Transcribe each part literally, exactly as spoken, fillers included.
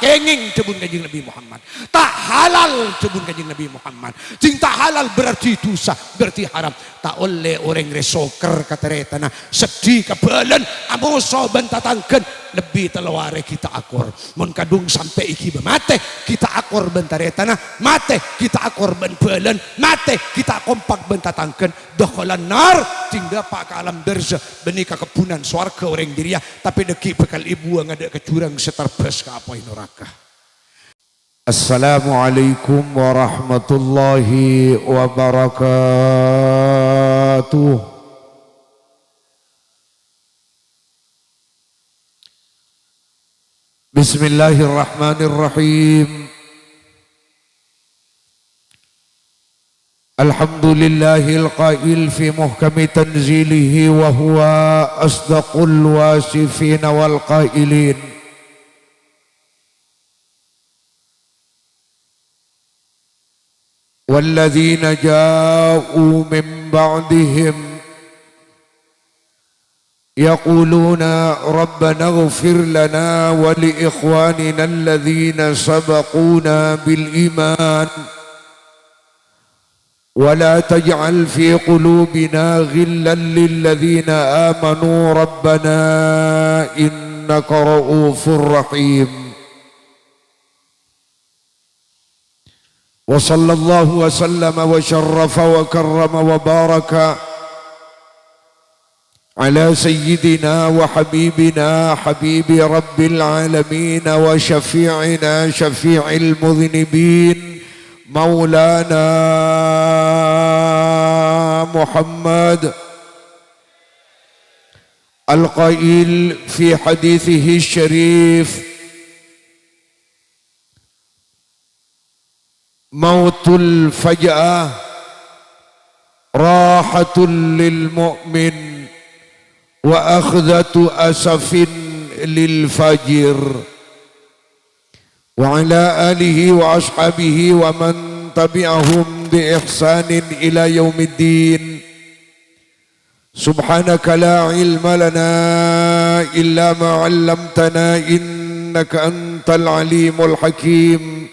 kèngèng, dhâbuna Kanjeng Nabi Muhammad. Ta' halal, dhâbuna Kanjeng Nabi Muhammad. Sèng ta' halal berarti dhusa, berarti haram. Ta' ollè orèng rè sokèr ka tarètanna, seddhi ka bhâlâna, amoso bân tatangghâna, lebbi tello arè ghi' ta' akor. Mon kadhung sampè' ghi' bâ matè, ghi' ta' akor bân tarètanna, matè, ghi' ta' akor bân bhâlâna, matè, ghi' ta' kompak bân tatangghâna, dakhalan nar, sèng dâpa' ka alam barzakh, bânnè ka kebbhunan sowarghâ orèng jârèya, tapè dhâggi' bhâkal èbuwâng adâ' ka jurang sè tarbâs ka apoy naraka. Assalamualaikum warahmatullahi wabarakatuh. Bismillahirrahmanirrahim. Alhamdulillahil qail fi muhkami tanzilihi wa huwa asdaqul wasifin wal qailin. Walladzina ja'u min ba'dihim yaquluna rabbana ighfir lana wa li ikhwanina alladzina sabaquna bil iman wa la taj'al fi qulubina ghillan lil ladzina amanu rabbana innaka ra'ufur rahim. Wa sallallahu wa sallama wa syarrafa wa karrama wa baraka ala sayyidina wa habibina habibi rabbil alamin wa syafi'ina syafi'il mudhnibin maulana Muhammad al-qail fi hadithihi syarif, "Mautul faja'ah rahatul lil mu'min wa akhdhatu asafin lil fajir." Wa ala alihi wa ashabihi wa man tabi'ahum bi ihsanin ila yaumiddin. Subhanaka la ilma lana illa ma 'allamtana innaka antal alimul hakim.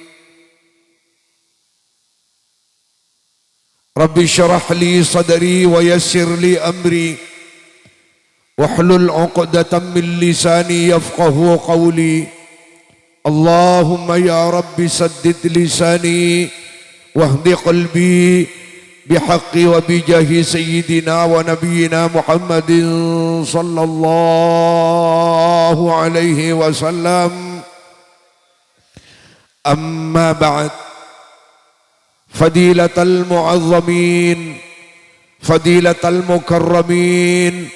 Rabbi syrah li sadri wa yassir li amri. Wahlul 'uqdatam min lisani yafqahu qawli. Allahumma ya Rabbi saddid lisani wahdi qalbi bihaqqi wa bijahi sayyidina wa nabiyyina Muhammadin sallallahu alaihi wasallam. Amma ba'd. Fadilatal mu'azzamin, fadilatal mukarramin,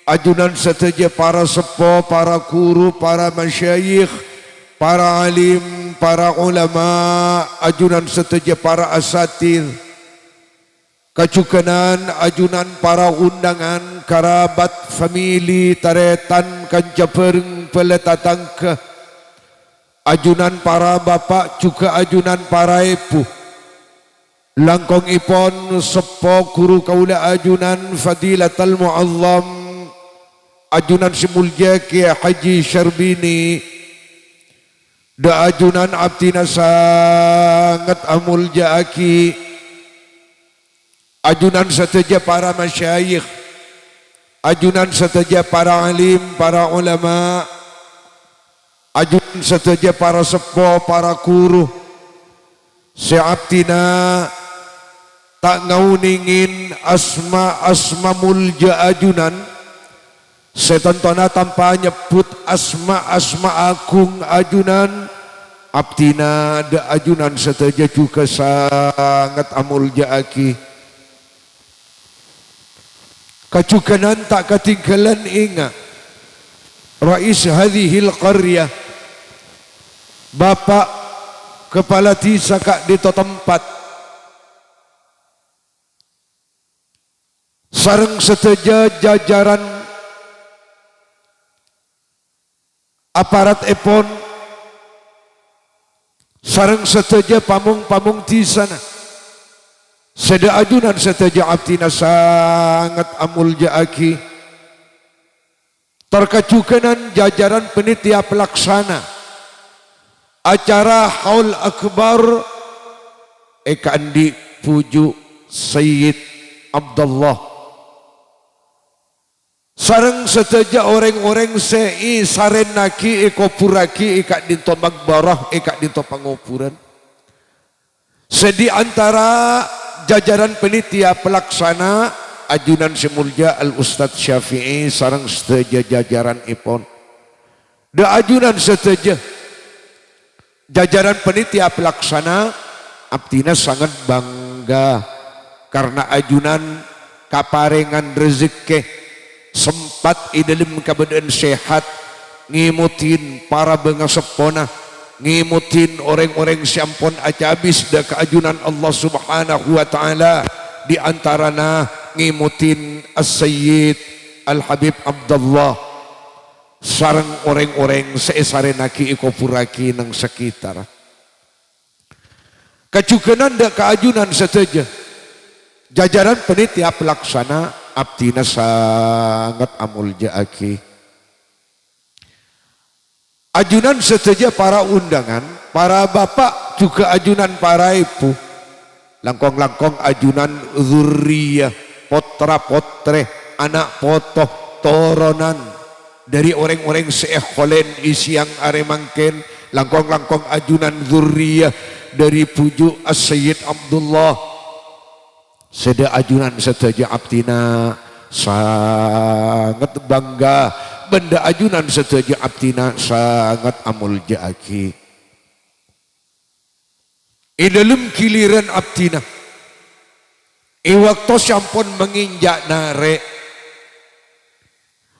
ajunan sadhâjâ para seppo, para guru, para masyayikh, para alim, para ulama, ajunan sadhâjâ para asatidz, kajhughânan ajunan para undangan, karabat, famili, tarètan, kanca bhâreng, bhâlâ tatangghâ, ajunan para bapa', jhughân ajunan para èbhu. Langkongèpon seppo ghuru kaulâ ajunan Fadilatal Mu'azzam, ajunan sè moljâ Kè Haji Syarbini, dâ' ajunan abdhina sanget amoljâ'aghi. Ajunan sadhâjâ para masyayikh, ajunan sadhâjâ para alim, para ulama, ajunan sadhâjâ para seppo, para ghuru, sè abdhina ta' ngaonèngè asma-asma moljâ ajunan, sè tantona tanpa nyebbhut asma-asma aghung ajunan, abdhina dâ' ajunan sadhâjâ jhughân sanget amoljâ'aghi. Kajhughânan ta' katèngghâlân, enga', Rais hadzihil qaryah, Bapa' Kapala Dhisa ka'dinto tempat, sareng sadhâjâ jajaran aparatèpon, sareng sadhâjâ pamong-pamong dhisana, sè dâ' ajunan sadhâjâ abdhina sanget amoljâ'aghi. Tor kajhughânan jajaran panitia pelaksana, Acara haul akbar èkaandi' bhuju' Sayyid Abdullah sareng sadhâjâ orèng-orèng sè èsarènaghi, èkobhurraghi è ka'dinto maqbarah, è ka'dinto pangoburan. Sè di antara jajaran panitia pelaksana, ajunan sè molja Al Ustadz Syafi'i sareng sadhâjâ jajaranèpon. Dâ' ajunan sadhâjâ, jajaran panitia pelaksana, abdhina sanget bangga karna ajunan kaparèngan rejekkè sempat è dâlem kabâdâ'ân sehat, ngèmodhi para bângaseppona, ngèmodhi orèng-orèng sè ampon acabis dâ' kaajunan Allah Subhanahu wa Ta'ala, di antarana ngèmodhi As-Sayyid Al-Habib Abdullah sareng orèng-orèng sè èsarènaghi èkobhurraghi neng sakitar. Kajughânan dâ' kaajunan sadhâjâ, jajaran panitia pelaksana abdhina sanget amolja'aghi. Ajunan sadhâjâ para undangan, para bapa' jhughân ajunan para èbhu, langkong-langkong ajunan dzurriyah, pottra-pottrè, ana' poto, toronan, dâri orèng-orèng sè èkholèn è sèyang arè mangkèn, langkong-langkong ajunan dzurriyah dâri bhuju' As-Sayyid Abdullah. Sè dâ' ajunan sadhâjâ abdhina sanget bangga, bân dâ' ajunan sadhâjâ abdhina sanget amolja'aghi. È dâlem ghilirân abdhina, è bâkto sè ampon mangènjhâ' narè',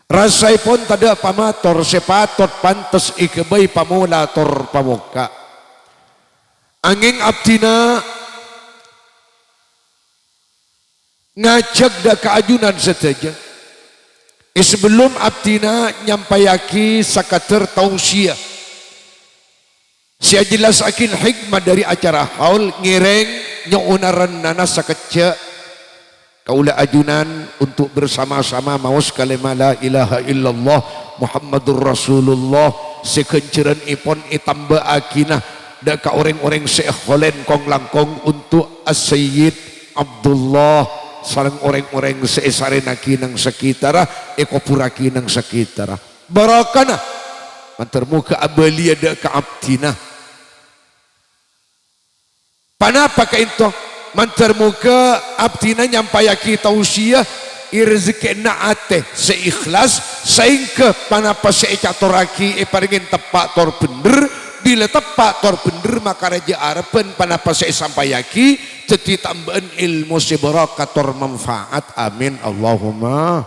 rasaèpon tadâ' pamator sè patot pantes èghâbây pamola tor pamokka'. Angèng abdhina ngajhâk dâ' kaajunan sadhâjâ, è sabellunna abdhina nyampayaghi sakadâr tausiyah sè ajellassaghina hikmah dâri acara haul, ngèrèng nyo'ona rennana sakejjhâ'. Kaulâ ajunan untuk bersama-sama maos kalèma la ilaha illallah Muhammadur Rasulullah sè ghânjhârânèpon ètambâ'âghina dâ' ka orèng-orèng sè èkholèn kong-langkong untuk As-Sayyid Abdullah sareng orèng-orèng sè èsarènaghi neng sakitarra, èkobhurraghi neng sakitarra. Barokana, mandhâr moghâ abâliyâ dâ' ka abdhina. Ponapa ka'ènto? Mandhâr moghâ abdhina nyampayaghi tausiyah, èrejekkèna atè sè ikhlas, saèngghâ ponapa sè ècatorraghi èparèngè teppa' tor bhendher, bilâ teppa' tor bhendher maka rajâ arebbhân ponapa sè èsampayaghi, dhâddhi tambâ'ân èlmo sè barokah tor manfaat. Amin, Allahumma.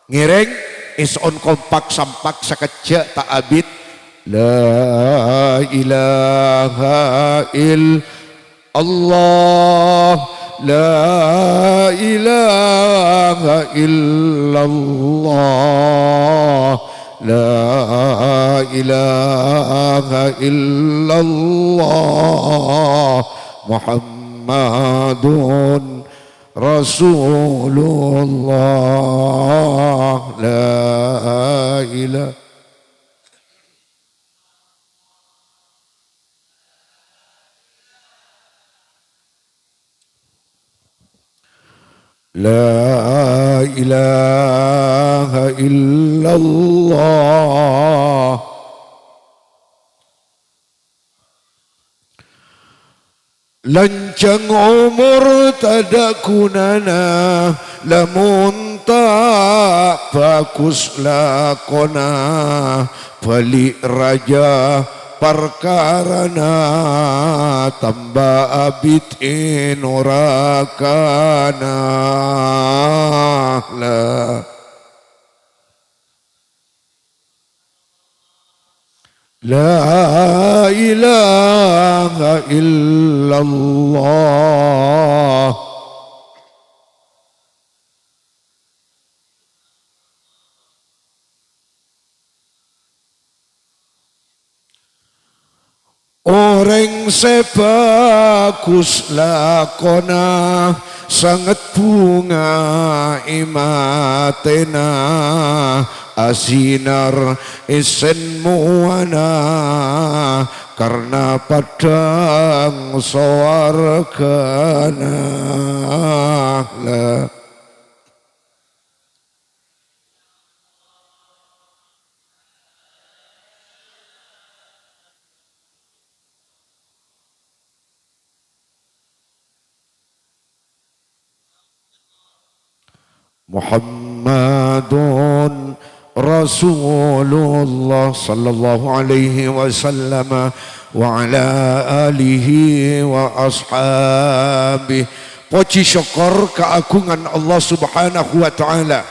Ngèrèng, èso'on kompak sampak sakejjhâ' ta' abit. La ilaha illallah, la ilaha illallah, la ilaha illallah, Muhammadun Rasulullah, la ilaha, la ilaha illallah. Lanjhâng omor tadâ' ghunana, lamon ta' bhâghus lakona. Bâli' rajâ parkarana, tamba abit è norakana. La La ilaha illallah. Orèng sè bhâghus lakona, sanget bhunga è matèna, asinar è sènmowana, karna paddhâng sowarghâna la. Muhammadun Rasulullah sallallahu alaihi wasallam wa ala alihi wa ashabihi. Pojhi sokkor kaagungan Allah Subhanahu wa Ta'ala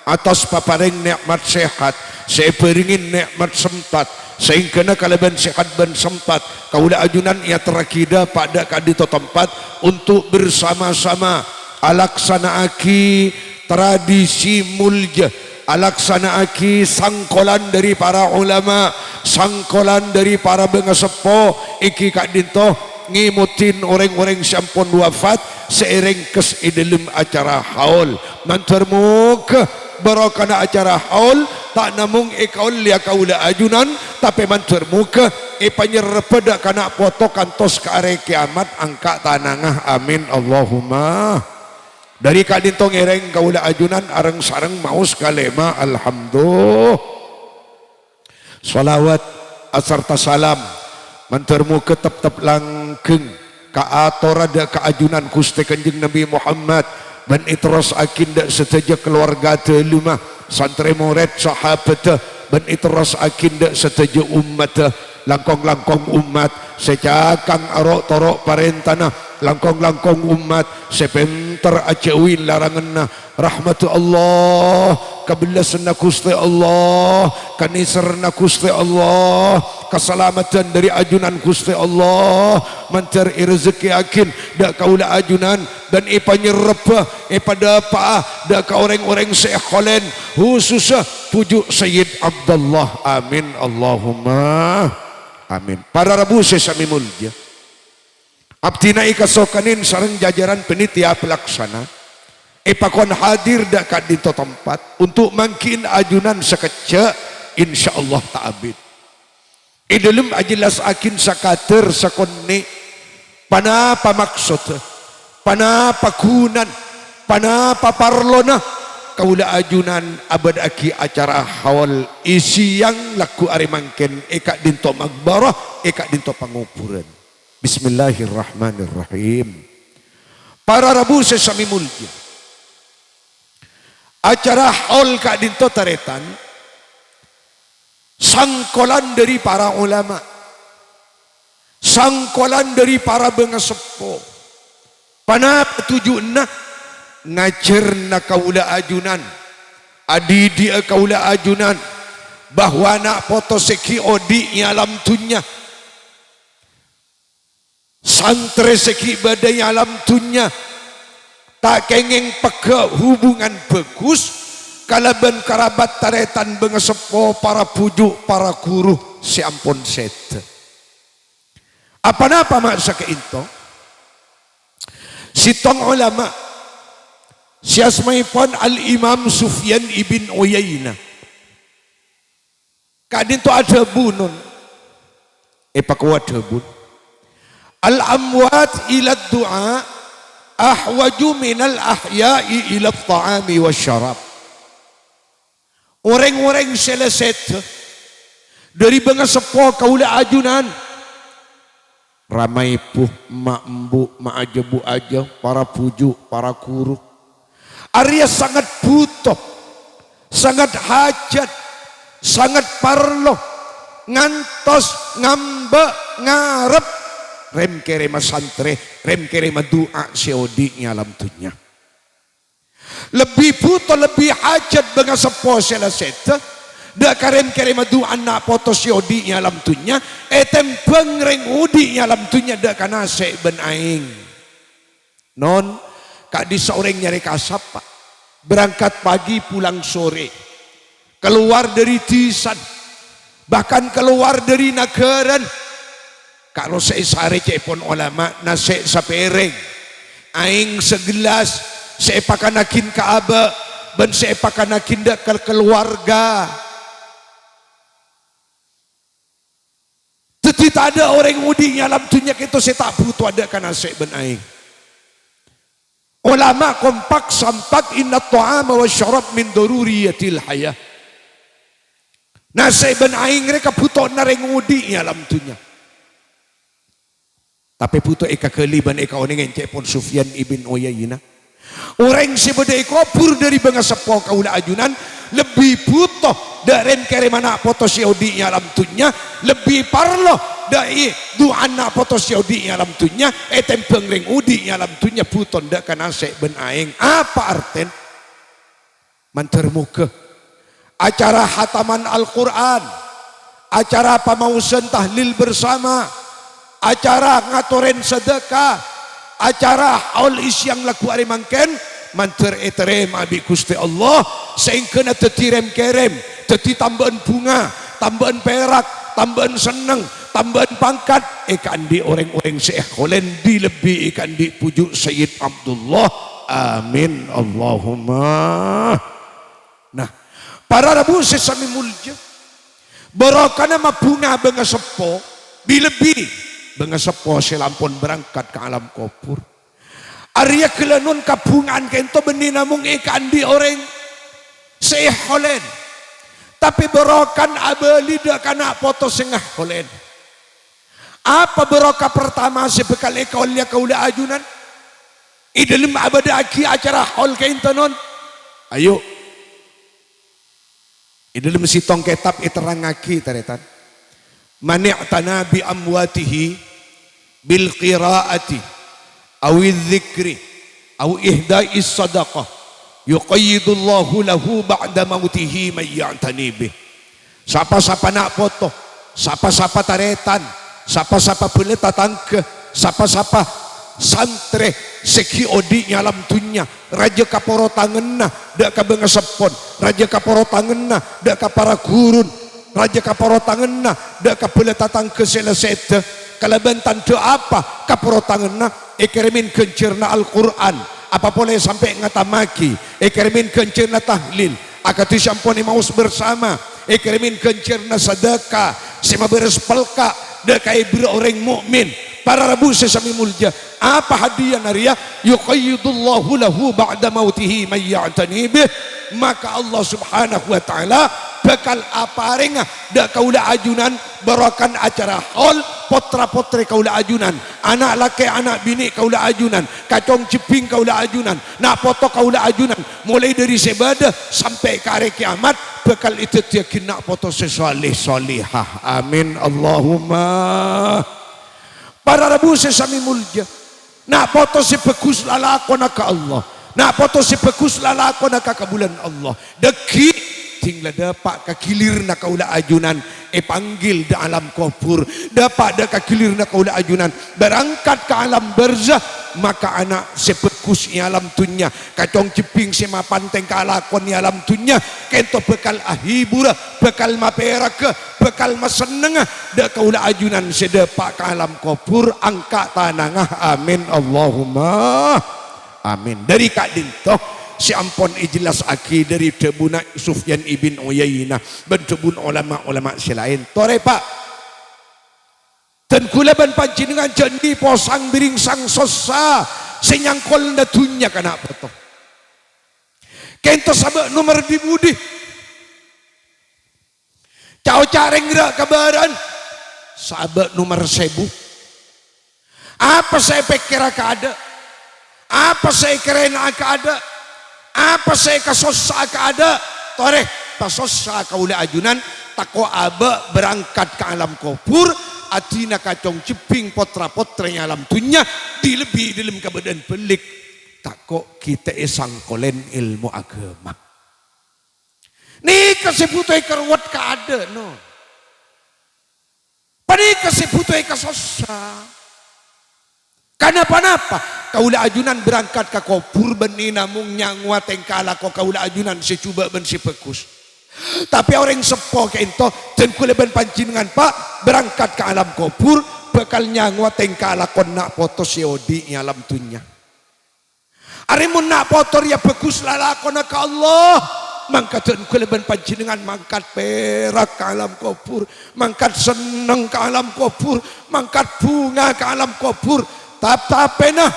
atas papareng nè'mat sehat, sè èbhârengngè nè'mat sempat, saèngghâna kalabân sehat bân sempat, kaulâ ajunan èyaterraghi dâpa' dâ' ka'dinto tempat untuk bersama-sama alaksana'aghi tradisi molja, alaksana'aghi sangkolan dâri para ulama, sangkolan dâri para bângaseppo, èngghi ka'dinto ngèmodhi orèng-orèng sè ampon wafat, sè èrèngkes è dâlem acara haul. Mandhâr moghâ barokana acara haul ta' namong èkaollèya kaulâ ajunan, tapè mandhâr moghâ èpanyerrebbhâ dâ' kana' poto kantos ka arè kèyamat angka' tanangnga. Amin, Allahumma. Dâri ka'dinto ngèrèng kaulâ ajunan areng-sareng maos kalèma, Alhamdulillah. Shalawat asarta salam mandhâr moghâ teptep langgeng kaatorra dâ' ka ajunan Ghustè Kanjeng Nabi Muhammad, bân èterrossaghi dâ' sadhâjâ kalowarga dâlemma, santrè morèd, sahabâddhâ, bân èterrossaghi dâ' sadhâjâ ommaddhâ, langkong-langkong ommat sè cakang aro'-toro' parèntana, langkong-langkong ommat sè pènter ajhâuwi laranganna, rahmaddhâ Allah, kabellasânna Ghustè Allah, kanèserranna Ghustè Allah, kasalameddhân dâri ajunan Ghustè Allah, mandhâr èrezekkèyaghi dâ' kaulâ ajunan, bân èpanyerrebbhâ, èpadâpa'a dâ' ka orèng-orèng sè èkholèn, husussa bhuju' Sayyid Abdullah. Amin, Allahumma amin. Para rabu sè samè molja. Abdhina èkasokanè sareng jajaran panitia pelaksana èpakon hadir dâ' ka'dinto tempat untuk mangghi'in ajunan sakejjhâ', insyaallah ta'abit. È dâlem ajellasaghi sakadâr sakonè', ponapa maksoddhâ, ponapa ghunana, ponapa parlona kaulâ ajunan abâdâ'aghi acara haul è sèyang lagghu arè mangkèn è ka'dinto maqbarah, è ka'dinto pangoburân. Bismillahirrahmanirrahim. Para rabu sè samè molja. Acara haul ka'dinto tarètan sangkolan dâri para ulama, sangkolan dâri para bângaseppo. Ponapa tujuanna? Ngajhârna kaulâ ajunan, adhidhi'a kaulâ ajunan, bahwa na' poto sè ghi' odi' è alam dhunnya, santrè sè ghi' bâdâ è alam dhunnya, ta' kèngèng pegghâ' hubungan bhâghus kalabân karabat tarètan bângaseppo, para bhuju', para ghuru sè ampon sèdhâ. Aponapa ma' saka'ènto? Sèttong ulama sè asmaèpon Al-Imam Sufyan ibn Uyainah ka'dinto adhâbu, non, èpakowa dhâbuna, "Al-amwat ila du'a ahwaju minal ahya'i ila ta'ami wasyarab." Orèng-orèng sè la sèdhâ dâri bângaseppo kaulâ ajunan, rama èbhu, emma' embu', ma' ajâ bu ajâ, para bhuju', para ghuru, arèya sanget bhuto, sanget hajat, sanget parlo, ngantos ngambâ' ngarep rèm-kèrèmma santrè, rèm-kèrèmma du'a sè odi' è alam dhunnya. Lebbi bhuto, lebbi hajat bângaseppo sè la sèdhâ dâ' ka rèm-kèrèmma du'ana na' poto sè odi' è alam dhunnya, ètèmbhâng rèng odi' è alam dhunnya dâ' ka nasè' bân aèng. Non, ka'dissa' orèng nyarè kasapa', berangkat pagi pulang sore, kalowar dâri dhisana, bahkan kalowar dâri naghârâna. Karo sè èsarè ca'èpon olama, nasè' sapèrèng, aèng sagellas, sè èpakannaghi ka abâ' bân sè èpakannaghi dâ' ka kalowarga. Dhâddhi Tadâ' orèng odi' è alam dhunnya kènto sè ta' bhuto adâ' ka nasè' bân aèng. Ulama kompak sampat, "Inna ta'ama wa syarab min daruriyatil hayah." Nasè' bân aèng rè kabhutowanna rèng odi' è alam dhunnya. Tapè bhuto èkaghâli bân èkaonèngè ca'èpon Sufyan ibn Uyainah. Orèng sè bâdâ è kobhur dâri bângaseppo kaulâ ajunan lebbi bhuto dâ' rèm-kèrèm ana' poto sè odi' è alam dhunnya, lebbi parlo dâ' i-, du'ana ana' poto sè odi' è alam dhunnya ètèmbhâng rèng odi' è alam dhunnya bhuto dâ' ka nasè' bân aèng. Apa artèna? Mandhâr moghâ acara hataman Al-Qur'an, acara pamaosan tahlil bersama, acara ngatorè sadâkah, acara haul isiang lagghu arè mangkèn, mandhâr ètarèma bi' Ghustè Allah, saèngghâna dhâddhi rèm-kèrèm, dhâddhi tambâ'ân bhunga, tambâ'ân pèrak, tambâ'ân senneng, tambâ'ân pangkat, èkaandi' orèng-orèng sè èkholèn, bi-, lebbi èkaandi' pojhu' Sayyid Abdullah. Amin, Allahumma. Nah, para rabu sè samè molja, barokana mabhunga bângaseppo, bi-, lebbi bângaseppo sè la ampon berangkat ka alam kobhur. Arèya ghellânon kabhunga'an kènto bânnè namong èkaandi' orèng sè èkholèn. Tapè barokana abâli dâ' ka ana' poto sè ngaholèn. Apa barokah pertama sè bhâkal èkaollèya kaulâ ajunan è dâlem abâdâ'aghi acara haul kènto, non? Ayo. È dâlem sèttong kètab èterrangngaghi, tarètan, "Man i'tana bi amwatihi bil qira'ati awiz zikri aw ihda'is sadaqah, yuqayyidullahu lahu ba'da mautihi may ya'tani bih." Sapa-sapa ana' poto, sapa-sapa tarètan, sapa-sapa bhâlâ tatangghâ, sapa-sapa santrè sè ghi' odi' è alam dhunnya, rajâ kaporotangenna dâ' ka bângaseppona, rajâ kaporotangenna dâ' ka para ghuruna, rajâ kaporotangenna dâ' ka bhâlâ tatangghâ sè la sèdhâ, kalabân tandhâ apa kaporotangenna? Èkèrèmè ghânjhârânna Al-Qur'an, apa polè sampè' ngatammaghi, èkèrèmè ghânjhârânna tahlil, akadhi sè ampon èmaos bersama, èkèrèmè ghânjhârânna sadâkah sè mabârâs pelka' dâ' ka èbhârâ orèng mo'min. Para rabu sè samè molja, apa hadiyana rèya? "Yuqayyidullahu lahu ba'da mautihi may ya'tani bih." Maka Allah Subhanahu wa Ta'ala bhâkal aparènga dâ' kaulâ ajunan barokana acara haul potra-potrè kaulâ ajunan, ana' lakè', ana' binè' kaulâ ajunan, kacong jebbhing kaulâ ajunan, na' poto kaulâ ajunan, molaè dâri sè bâdâ sampè' ka arè kèyamat, bhâkal èdhâddhiyâghi na' poto sè shalèh shalèhah. Amin, Allahumma. Para rabu sè samè molja, na' poto sè bhâghus lalakonna ka Allah, na' poto sè bhâghus lalakonna ka kabulâna Allah. Dâgghi', dhing la dâpa' ka ghilirna kaulâ ajunan èpanggil dâ' alam kobhur, dâpa' dâ' ka ghilirna kaulâ ajunan berangkat ka alam barzah, maka ana' sè bhâghus è alam dhunnya, kacong jebbhing sè mapan tèngka lakon è alam dhunnya, kènto bhâkal ahibhurâ, bhâkal mapèraghâ, bhâkal masennengnga dâ' kaulâ ajunan sè dâpa' ka alam kobhur, angka' tanangnga. Amin, Allahumma. Amin. Dâri ka'dinto sè ampon èjellassaghi dâri dhâbuna Sufyan ibn Uyainah bân dhâbuna olama-olama sè laèn. Torè, Pa'. Dân kaulâ bân panjhennengngan jhâ' andi' posang bhiringsang sossa sè nyangkolana dhunnya ka na' poto. Kènto sabâ' nomer dhi-budhi. Ca'-oca' rèng ra' kabârâ'ân, sabâ' nomer sèbu. Apa sè èpèkkèra kaadâ'? Apa sè èkèrèna'a kaadâ'? Apa sè èkasossa'a kaadâ'? Torè, pasossa kaulâ ajunan, tako' abâ' berangkat ka alam kobhur, adina kacong jebbhing potra-potrè è alam dhunnya, dhi-, lebbi è dâlem kabâdâ'ân bâlik. Tako' ghi' ta' èsangkolèn èlmo aghâma. Nèka sè bhuto èkarowat kaadâ', no. Panèka sè bhuto èkasossa. Kanapa-napa, kaulâ ajunan berangkat ka kobhur bânnè namong nyangowa tèngka lako kaulâ ajunan sè jhubâ' bân sè bhâghus. Tapè orèng seppo ka'dinto, dân kaulâ bân panjhennengngan, Pa', berangkat ka alam kobhur, bhâkal nyangowa tèngka lakona na' poto sè odi' è alam dhunnya. Arè mon na' poto rèya bhâghus lalakonna ka Allah, Mangkadhân kaulâ bân panjhennengngan mangkat pèrak ka alam kobhur, mangkat senneng ka alam kobhur, mangkat bhunga ka alam kobhur. Tap-, tapèna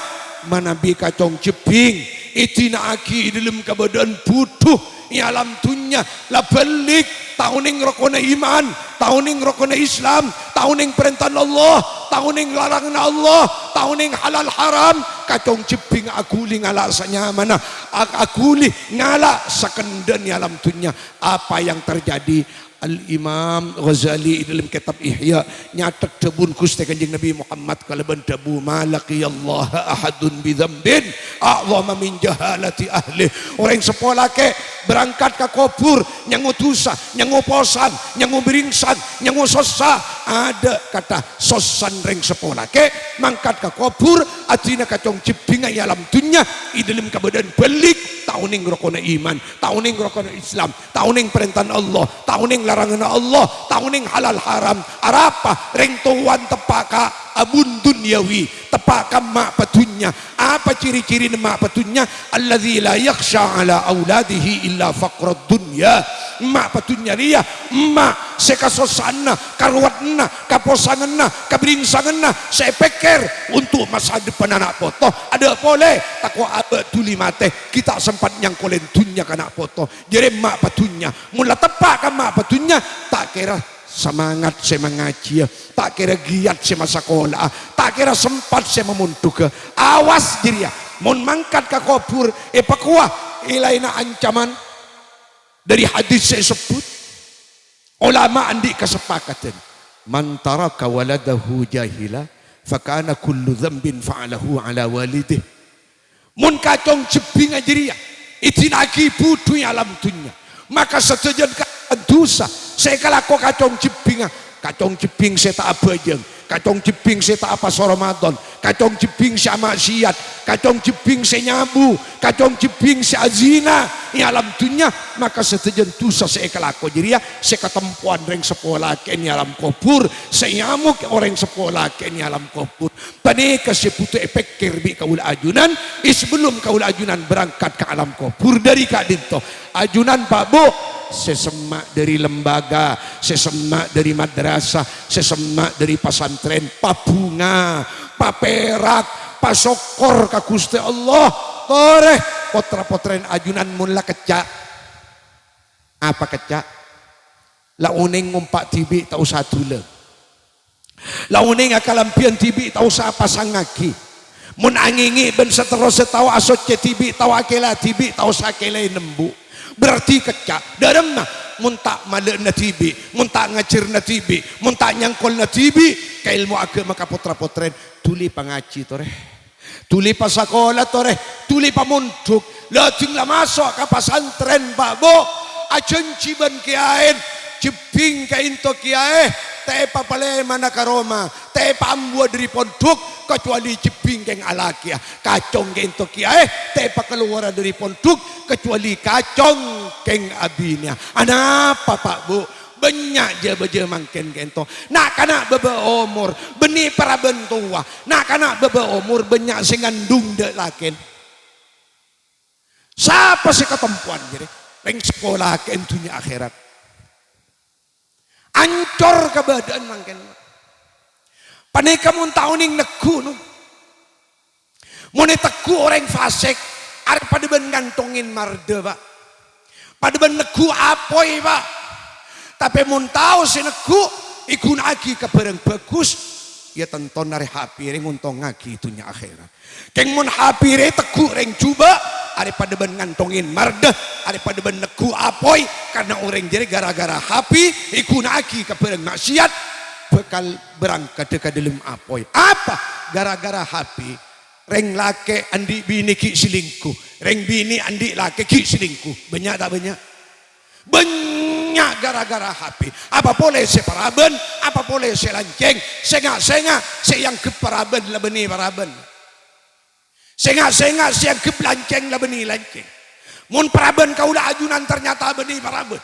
manabi kacong jhebbhing èdina'aghi è dhâlem kabâdâ'ân budhu è alam dhunnya, la bâlik, ta' onèng rokonna iman, ta' onèng rokonna Islam, ta' onèng parèntana Allah, ta' onèng laranganna Allah, ta' onèng halal haram, kacong jhebbhing aghuli ngala' sanyamana, a-, aghuli ngala' sakendhâ'ân è alam dhunnya. Apa yang terjadi? Al-Imam Ghazali è dhâlem kètab Ihya nyatet dhâbuna Ghustè Kanjeng Nabi Muhammad kalabân dhâbu, "Ma laqiyallaha ahadun bidzambin a'dhama min jahalati ahlih." Orèng seppo lakè' berangkat ka kobhur nyango dhusa, nyango posan, nyango bhiringsang, nyango sossa. Adâ' kata sossan rèng seppo lakè' mangkat ka kobhur, adina kacong jhebbhingnga è alam dhunnya, è dhâlem kabâdâ'ân bâlik, ta' onèng rokonna iman, ta' onèng rokonna Islam, ta' onèng parèntana Allah, ta' onèng laranganna Allah, ta' onèng halal haram. Arapa? Rèng towana teppa' ka abun dunyawi, teppa' ka emma' padunnya. Apa ciri-cirina emma' padunnya? Alladzi la yakhsha ala auladihi illa faqrad dunya. Emma' padunnya rèya emma' sè kasossa'anna, karowadhânna, kaposanganna, kabhirengsanganna sè èpèkkèr untuk masa depan ana' poto. Adâ' polè, tako' abâ' dhuli matè, ghi' ta' sempat nyangkolè dhunnya ka ana' poto. Jârèya emma' padunnya. Mon la teppa' ka emma' padunnya, ta' kèra samangat sè mangajhiyâ, ta' kèra giyat sè masakola'a, ta' kèra sempat sè mamondhughâ. Awas jârèya, mon mangkat ka kobhur, èpakowa èlaèna ancaman. Dâri hadis sè èsebbhut, olama andi' kasepakadhân, "Man taraka waladahu jahila, fakana kullu dzambin fa'alahu ala walidih." Mon kacong jhebbhingnga jârèya èdina'aghi budhu è alam dhunnya, maka sadhâjâna ka-, dhusa sè èkalako kacong jhebbhingnga, kacong jhebbhing sè ta' abhâjâng, kacong jhebbhing sè ta' apasa Ramadan, kacong jhebbhing sè ama'siyat, kacong jhebbhing sè nyabu, kacong jhebbhing sè azina è alam dhunnya, maka sadhâjâna dhusa sè èkalako jârèya sè katempowan rèng seppo lakè'na è alam kobhur, sè nyamok orèng seppo lakè'na è alam kobhur. Panèka sè bhuto èpèkkèr bi' kaulâ ajunan, è sabellunna kaulâ ajunan berangkat ka alam kobhur. Dâri ka'dinto, ajunan, Pa', Bu', sè semma' dâri lembaga, sè semma' dâri madrasah, sè semma' dâri pasantrèn, pabhunga, papèrak, pasokkor ka Ghustè Allah. Torè, potra-potrèn ajunan mon la kècca'. Apa kècca'? La onèng ngompa' dhibi' ta' osa dhulâ. La onèng akalambhiyân dhibi' ta' osa apasangngaghi. Mon angèngè' bân saterrossa tao asoccè dhibi', tao akèla dhibi', ta' osa akèlaè nembu'. Berarti kècca'. Dâremma? Mon ta' mala'ana dhibi', mon ta' ngajhârâna dhibi', mon ta' nyangkolana dhibi' ka èlmo aghâma ka potra-potrèn, dhuli pangajhi torè. Dhuli pasakola torè, dhuli pamondhuk. Lajeng la maso' ka pasantrèn, Pa', Bu'. Ajhânjhi bân kèyaèna, jhebbhing ka'dinto kèyaè, ta' èpapalèmana ka roma, ta' èpaambuwâ dâri pondhuk, kacuali jhebbhing kèng alakèya. Kacong ka'dinto kèyaè, ta' èpakalowara dâri pondhuk, kacuali kacong kèng abinèya. Anapa, Pa', Bu'? Bânnya' jâ-bâjâ mangkèn ka'dinto. Na'-kana' bâbâ omor, bânnè parabân towa. Na'-kana' bâbâ omor bânnya' sè ngandung dâ' lakèna. Sapa sè katempowan jârèya? Rèng seppo lakè'na dhunnya akhèrat. Ancor kabâdâ'ân mangkèn. Panèka mon ta' onèng neggu', no. Mon ètegghu' orèng fasèk, arè padâ bân nganthongè mardhâ, Pa'. Padâ bân neggu' apoy, Pa'. Tapè mon tao sè neggu', èghuna'aghi ka bhârâng bhâghus, ya tantona rè hapè rè ngontongngaghi dhunnya akhèrat. Kèng mon hapè rè ètegghu' rèng jhubâ', arè padâ bân nganthongè mardhâ, arè padâ bân neggu' apoy, karna orèng jârèya ghârâ-ghârâ hapè èghuna'aghi ka bhârâng ma'siyat, bhâkal berangkaddhâ ka dâlem apoy. Apa? Ghârâ-ghârâ hapè. Rèng lakè' andi' binè ghi' selingkuh. Rèng binè andi' lakè' ghi' selingkuh. Bânnya' ta' bânnya'? Bânnya' ghârâ-ghârâ hapè. Apa polè sè parabân, apa polè sè lancèng. Sènga'-sènga' sè èangghep parabân la bânnè parabân. Sènga'-sènga' sè èangghep lancèng la bânnè lancèng. Mon parabân kaulâ ajunan ternyata bânnè parabân.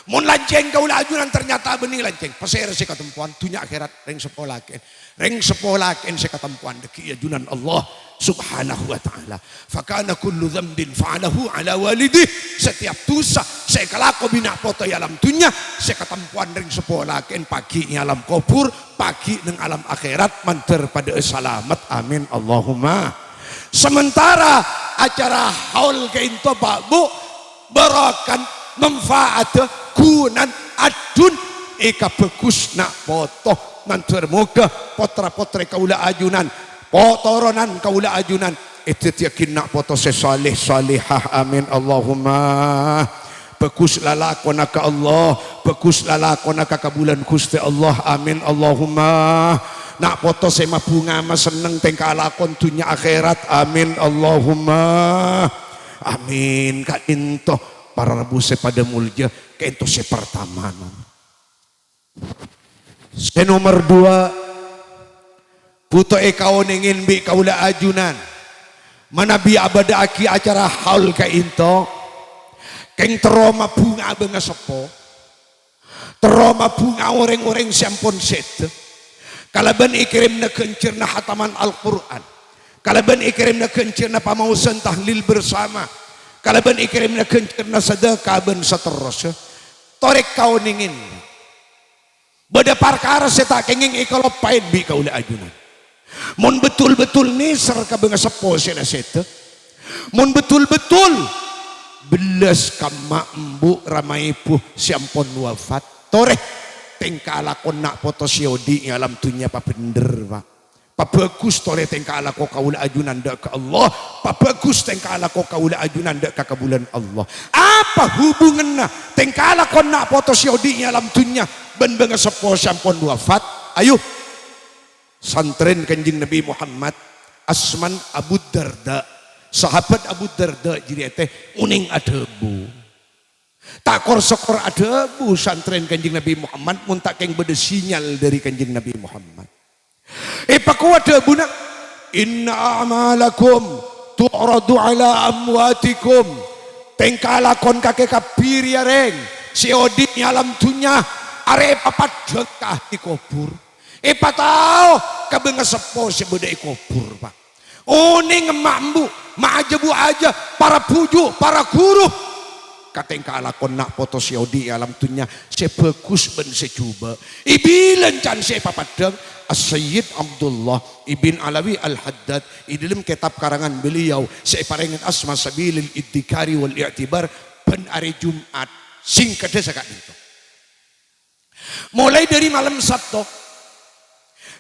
Mon lancèng kaulâ ajunan ternyata bânnè lancèng, pasèra sè katempowan, dhunnya akhèrat, rèng seppo lakè'en. Rèng seppo lakè'en sè katempowan dhâggi' ajunan Allah Subhanahu wa Ta'ala. "Fakana kullu dzambin fa'alahu ala walidih." Setiap dhusa sè èkalako bi' na' poto è alam dhunnya, sè katempowan rèng seppo lakè'en pagghi' è alam kobhur, pagghi' neng alam akhèrat, mandhâr padâ'â salamet. Amin, Allahumma. Sementara acara haul ka'ènto, Pak, Bu, bârâkah, manfaat, ghunana, adhun, èkabhâghus na' poto. Mandhâr moghâ potra-potrè kaulâ ajunan, po-, toronan kaulâ ajunan, èdhâddhiyâghi na' poto sè salèh salèhah. Amin, Allahumma. Bhâghus lalakonna ka Allah, bhâghus lalakonna ka kabulâna Ghustè Allah. Amin, Allahumma. Na' poto sè mabhunga masenneng tèngka lakon dhunnya akhèrat. Amin, Allahumma. Amin. Ka'ènto, para rabu sè padâ molja, ka'ènto sè partama. Sè nomer duwâ', bhuto èkaonèngè bi' kaulâ ajunan, manabi abâdâ'âghi acara haul ka'ènto, kèng terro mabhunga bângaseppo, terro mabhunga orèng-orèng sè ampon sèdhâ, kalabân èkèrèmana ghânjhârânna hataman Al-Qur'an, kalabân èkèrèmana ghânjhârânna pamaosan tahlil bersama, kalabân èkèrèmana ghânjhârânna sadâka bân saterrossa. Torè kaonèngè. Bâdâ parkara sè ta' kèngèng èkaloppaè bi' kaulâ ajunan. Mon betul-betul nèser ka bângaseppo sè la sèdhâ, mon betul-betul bellas ka emma' embu' rama èbhu sè ampon wafat, torè tèngka lakon na' poto sè odi' è alam dhunnya pabhendher, Pak. Pabhâghus torè tèngka lako kaulâ ajunan dâ' ka Allah. Pabhâghus tèngka lako kaulâ ajunan dâ' ka kabulâna Allah. Apa hubunganna tèngka lakon na' poto sè odi' è alam dhunnya bân bângaseppo sè ampon wafat? Ayo. Santrèn Kanjeng Nabi Muhammad, asmana Abu Darda. Sahabat Abu Darda jârèya tè onèng adhâbu. Ta' kor-sokor adhâbu santrèn Kanjeng Nabi Muhammad mon ta' kèng bâdâ sinyal dâri Kanjeng Nabi Muhammad. Èpakowa dhâbuna, "Inna a'malakum tu'radu ala amwatikum." Tèngka lakon kakè kabbhi rèya rèng sè odi' è alam dhunnya arè èpapaddhâng ka ahli kobhur. Èpatao ka bângaseppo sè bâdâ è kobhur, Pak. Onèng emma' embu', ma' ajâ bu ajâ, para bhuju', para ghuru. Ka tèngka lakon na' poto sè odi' è alam dhunnya, sè bhâghus bân sè jhubâ'. Èbilang can sè èpapaddhâng, As-Sayyid Abdullah ibn Alawi Al-Haddad, è dâlem kètab karangan beliau sè èparèngè asma Sabilil Iddikhari wal I'tibar, bân arè Jum'at. Sèngkaddhâ saka'dinto. Molaè dâri malem Sabto,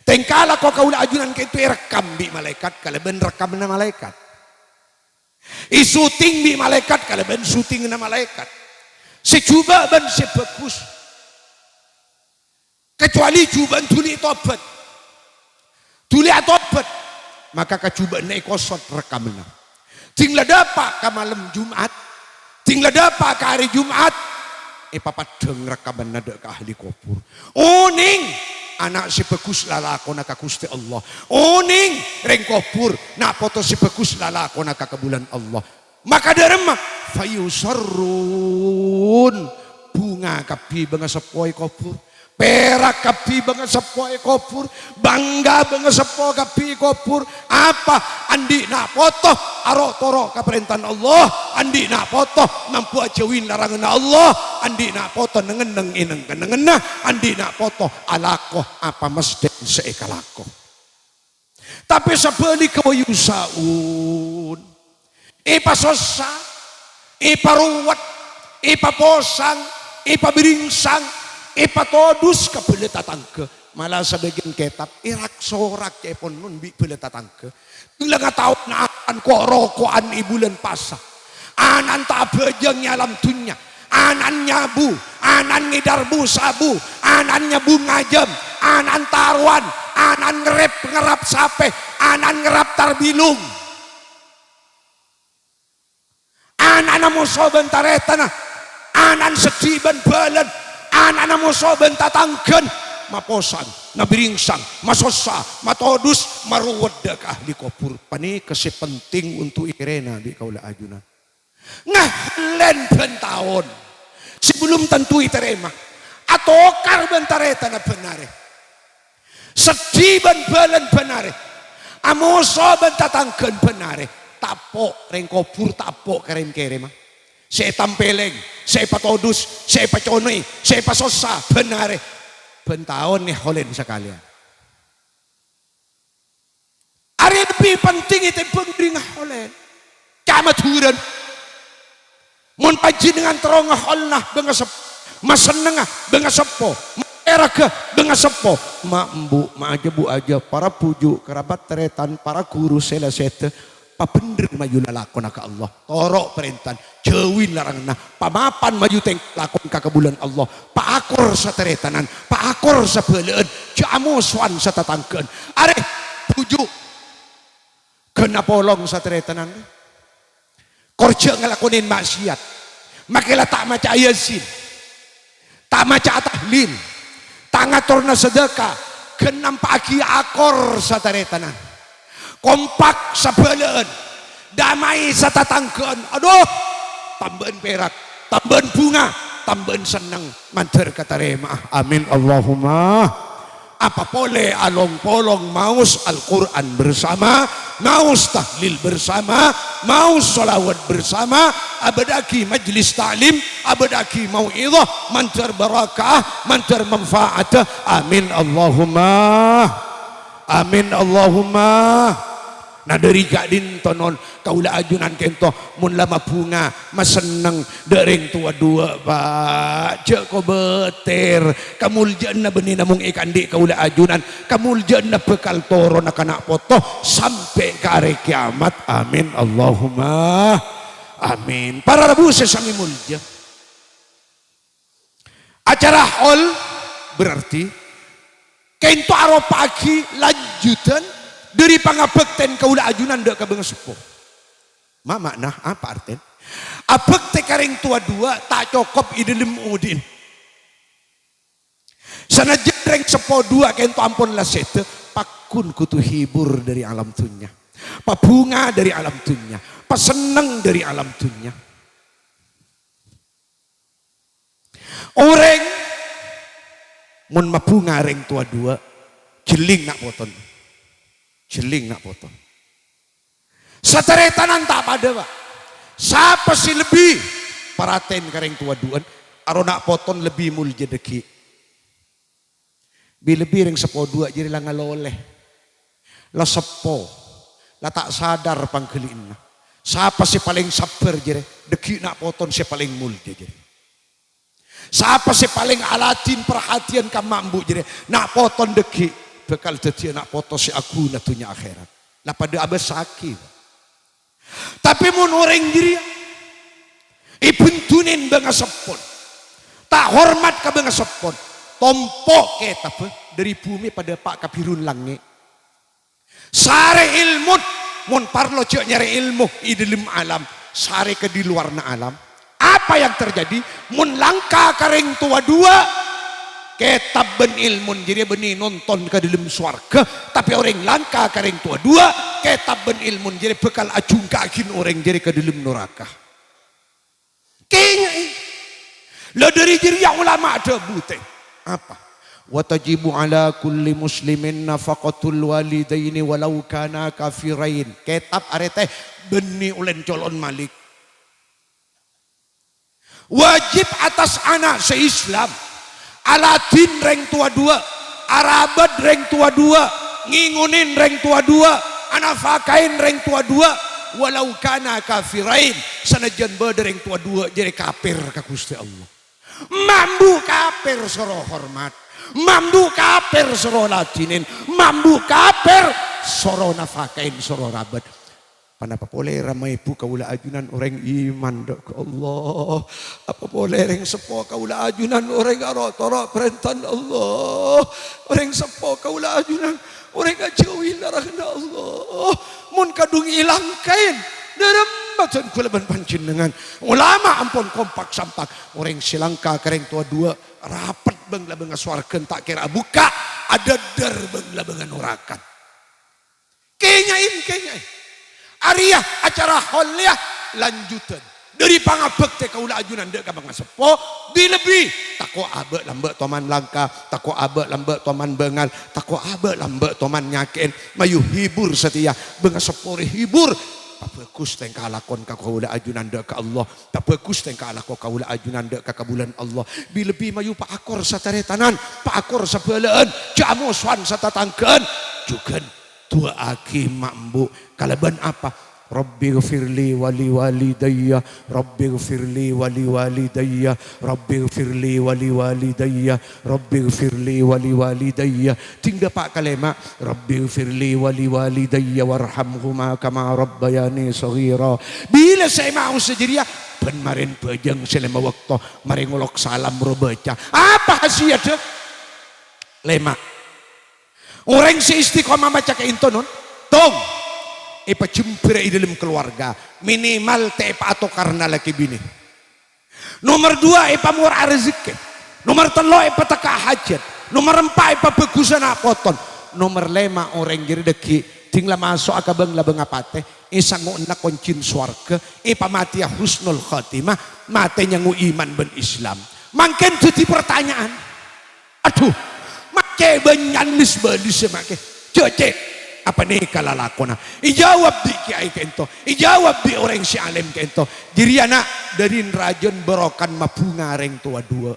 tèngka lako kaulâ ajunan ka'dinto èrekkam bi' malaèkat kalabân rekkammanna malaèkat. Èsuting bi' malaèkat kalabân sutinganna malaèkat. Sè jhubâ' bân sè bhâghus. Kacuali jhubâ'na dhuli tobat. Dhuli atobat, maka kajhubâ'na èkosot rekkammanna. Ding la dâpa' ka malem Jum'at, ding la dâpa' ka arè Jum'at, èpapaddhâng rekkammanna dâ' ka ahli kobhur. Onèng ana' sè bhâghus lalakonna ka Ghustè Allah. Onèng rèng kobhur na' poto sè bhâghus lalakonna ka kabulâna Allah. Maka dâremma, fayusarrun, bhunga kabbhi bângaseppo è kobhur, pèrak kabbhi bângaseppo è kobhur, bangga bângaseppo kabbhi è kobhur. Apa? Andi' na' poto aro'-toro' ka parèntana Allah, andi' na' poto mambu ajâuwi laranganna Allah, andi' na' poto neng-enneng è neng-kennengnganna, andi' na' poto alako apa mastè sè èkalako. Tapè sabhâligghâ, wa yusa'un, èpasossa, èparowet, èpaposang, èpabhiringsang, èpatodus ka bhâlâ tatangghâ. Mala sabâgiyân kètab èrak-sorak ca'èpon non bi' bhâlâ tatangghâ. Ding la ngataona ana'na ko'-roko'an è bulân pasa. Ana'na ta' abhâjâng è alam dhunnya. Ana'na nyabu, ana'na ngèdhâr bu-sabu, ana'na nyabu ngajâm, ana'na tarowan, ana'na ngerrep ngerrap sapè, ana'na ngerrap tarbilung. Ana'na moso bân tarètanna, ana'na seddhi bân bhâlâna, ana'na moso bân tatangghâna, maposang, mabhiringsang, masossa, matodus, marowet dâ' ka ahli kobhur. Panèka sè penting untuk èkèrèna bi' kaulâ ajunan. Ngahellèn bân taon. sè bellum tanto ètarèma, atokar bân tarètanna bân arè, seddhi bân bhâlâna bân arè, amoso bân tatangghâ'ân bân arè, ta' po' rèng kobhur, ta' po' ka rèng-kèrèmma. Sè ètampèlèng, sè èpatodus, sè èpaconè'è, sè èpasossa bân arè, bân taon èholèn sakalèyan. Arè lebbi penting ètèmbhâng dâri ngaholèn. Ca' Madhurâna. Mon panjhennengngan terro ngaholèna bângasep-, masennengnga bângaseppo, maèragghâ bângaseppo, ma'-embu', ma' ajâ bu-ajâ, para bhuju', karabat tarètan, para ghuru sè la sèdhâ, pabhendher mayu lalakonna ka Allah. Toro' parèntana, jhâuwi laranganna, pamapan mayu tèngka lakon ka kabulâna Allah, paakor satarètanan, paakor sabhâlâ'ân, jhâ' amosowan satatangghâ'ân. Arè, bhuju', ghân apolong satarètanan. Kor jhâ' ngalakonè ma'siyat. Make la ta' maca'a Yasin. Ta' maca'a tahlil, ta' ngatorana sadhâka, ghân nampa'aghi akor satarètanan. Kompak sabhâlâ'ân, damai satatangghâ'ân. Adhu, tambâ'ân pèrak, tambâ'ân bhunga, tambâ'ân senneng, mandhâr katarèma'a. Amin, Allahumma. Apa polè along-polong maos Al-Qur'an bersama, maos tahlil bersama, maos sholawat bersama, abâdâ'aghi majlis ta'lim, abâdâ'aghi mau'idhah, mandhâr barakah, mandhâr manfaat. Amin Allahumma. Amin Allahumma. Nah, dâri ka'dinto non, kaulâ ajunan kento, mon la mabhunga, masenneng, dâ' rèng towa duwâ', Pa'. Jhâ' kobâtèr. Kamoljâ'ânna bânnè namong èkaandi' kaulâ ajunan. Kamoljâ'ânna bhâkal toronna ka na' poto sampè' ka arè kèyamat. Amin. Allahumma amin. Para rabu sè samè moljâ. Acara haul berarti kento aropa'aghi lanjutan dâri pangabhâktèn kaulâ ajunan dâ' ka bângaseppo. Ma' ma'na, apa artèna? Abhâktè ka rèng towa duwâ' ta' cokop è dâlem odi'na. Sanajjân rèng seppo duwâ' kento ampon la sèdhâ, pagghun kodhu hibur dâri alam dhunnya, pabhunga dâri alam dhunnya, pasenneng dâri alam dhunnya. Orèng mon mabhunga rèng towa duwâ', jhelling na' potona. Jhelling na' potona. Sataretanan ta' padâ, Pa'. Sapa sè lebbi paratèn ka rèng towa duwâ'ân, aro na' potona lebbi molja dhâggi'. Bi-lebbi rèng seppo duwâ' jârèya la ngalolè. La seppo. La ta' sadar pangghâli'ânna. Sapa sè palèng sabbhâr jârèya, dhâggi' na' potona sè palèng molja jârèya. Sapa sè palèng aladhin parhatèyan ka ma' embu' jârèya, na' potona dhâggi' bhâkal dhâddhiyâ na' poto sè aghuna dhunnya akhèrat. La padâ abâssaghi. Tapè mon orèng jârèya èbhendunè bângaseppona, ta' hormat ka bângaseppona, tompo' kètabbhâ dâri bhumè padâ pa' ka bhiruna langngè'. Sarè èlmona, mon parlo jhâ' nyarè èlmo è dâlem alam, sarè ka di lowarra alam. Apa yang terjadi? Mon langka ka rèng towa duwâ', kètab bân èlmona jârèya bânnè nonton ka dâlem sowarghâ, tapè orèng langka ka rèng towa duwâ', kètab bân èlmona jârèya bhâkal ajhungka'aghin orèng jârèya ka dâlem naraka. Kèngè'è. La dâri jârèya ulama adhâbu, tè. Apa? "Wa tajibu ala kulli muslimin nafaqatul walidaini walau kana kafirain." Kètab arètè bânnè ulèn colo'na Malik. Wajib atas ana' sè Islam aladhin rèng towa duwâ', arabât rèng towa duwâ', ngèngonè rèng towa duwâ', anafakaè rèng towa duwâ', walau kana kafirain, sanajjân bâdâ rèng towa duwâ' jârèya kapèr ka Ghustè Allah. Ma' embu' kapèr soro hormat, ma' embu' kapèr soro ladhinè, ma' embu' kapèr soro nafakaè, soro rabât. Ponapa polè rama èbhu kaulâ ajunan orèng iman dâ' ka Allah? Apa polè rèng seppo kaulâ ajunan orèng aro'-toro' parèntana Allah? Orèng seppo kaulâ ajunan orèng ajhâuwi laranganna Allah. Mon kadhung èlangkaè, dâremma dhân kaulâ bân panjhennengngan. Ulama ampon kompak sampak. Orèng sè langka ka rèng towa duwâ', rapet bâng-labângnga sowarghâ ta' kèra abukka', adhâddhâr bâng-labângnga naraka. Kèngè'è, kèngè'è. Arèya acara haul rèya lanjutan. Dhâri pangabhâktè kaulâ ajunan dâ' ka pangaseppo, bi-lebbi tako' abâ' lambâ' toman langka, tako' abâ' lambâ' toman bângal, tako' abâ' lambâ' toman nyakè'è, mayu hibur satèya, pangaseppo rè hibur. Pabhâghus tèngka lakon ka kaulâ ajunan dâ' ka Allah, pabhâghus tèngka lako kaulâ ajunan dâ' ka kabulâna Allah. Bi-lebbi mayu paakor sataretanan, paakor sabhâlâ'ân, jhâ' amosowan satatangghâ'ân. Jhughân du'aaghi ma' embu' kalabân apa? Rabbighfirli wa liwalidayya, Rabbighfirli wa liwalidayya, Rabbighfirli wa liwalidayya, Rabbighfirli wa liwalidayya. Dhing dâpa' kalèma', Rabbighfirli wa liwalidayya warhamhuma kama rabbayani shaghira. Bilâ sè èmaosa jârèya, bân marèn bhâjâng sè lèma bâkto, marè ngolok salam ro bâca. Apa hasiyadda? Lèma'. Orèng sè istiqomah maca ka'ènto, non, tong, èpajembhâr è dâlem kalowarga, minimal ta' èpaatokarna lakè binè. Nomer duwâ', èpamora rejhekkè. Nomer tello', èpatekka hajhât. Nomer empa', èpabhâghusâ ana' poton. Nomer lèma', orèng jârèya dhâggi' dhing la maso'a ka bâng-labângnga patè, èsango'na koncèna sowarghâ, èpamatèya husnul khatimah, matè nyango iman bân Islam. Mangkèn dhâddhi partanya'an. Adhu, makè bânnya'an lès-bâlissa makè. Jhâ' cè', apanèka lalakonna? Èjâwâb bi' kèyaè ka'ènto, èjâwâb bi' orèng sè alèm ka'ènto. Jârèya, na', dhâri rajâna barokana mabhunga rèng towa duwâ'.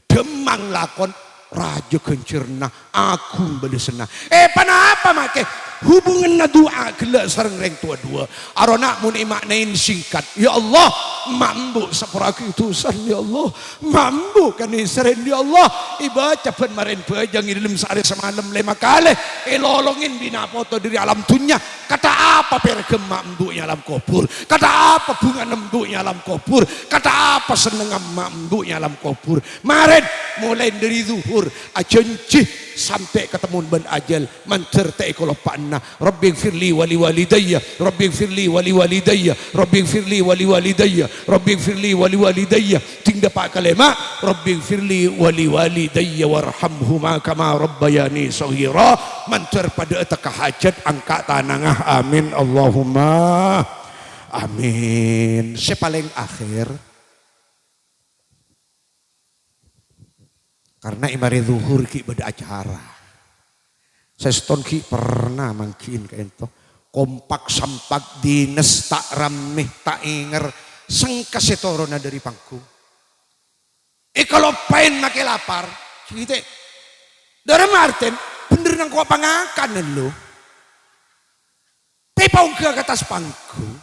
Dhâmmang lakon, rajâ ghânjhârânna, aghung bâlessanna. Eh, ponapa makè? Hubunganna du'a ghellâ' sareng rèng towa duwâ'. Arona mon èma'naè singkat, "Ya Allah, ma' embu' sapora'aghi dhusana, ya Allah. Ma' embu' kanèserrèn, ya Allah." Èbâca bân marèn bhâjâng è dâlem saarè samalem lèma kalè. Èlolongè bi' na' poto dhâri alam dhunnya. Kantha apa pèrghâmma embu' è alam kobhur? Kantha apa bhungana embu' è alam kobhur? Kantha apa sennengnga ma' embu' è alam kobhur? Marèn, molaè dhâri dhuhur, ajhânjhi sampè' katemmo bân ajhâl. Mandhâr ta' èkaloppa'ana. Rabbighfirli wa liwalidayya, Rabbighfirli wa liwalidayya, Rabbighfirli wa liwalidayya, Rabbighfirli wa liwalidayya. Dhing dâpa' kalèma', Rabbighfirli wa liwalidayya warhamhuma kama rabbayani shaghira. Mandhâr padâ atekka hajhât, angka' tanangnga. Amin, Allahumma amin. Sè palèng akhèr, Karna è marè dhuhur ghi' bâdâ acara. Sèston ghi' perna mangghi'in ka'ènto. Kompak sampak, dinnes ta' rammè, ta' ènger, sengka sè toronna dhâri panggung. Èkaloppaèn makè lapar. Ghi' tè. Dârâ Martin, bhendher nangko' pangakan, lo. Tè paongghâ ka attas panggung.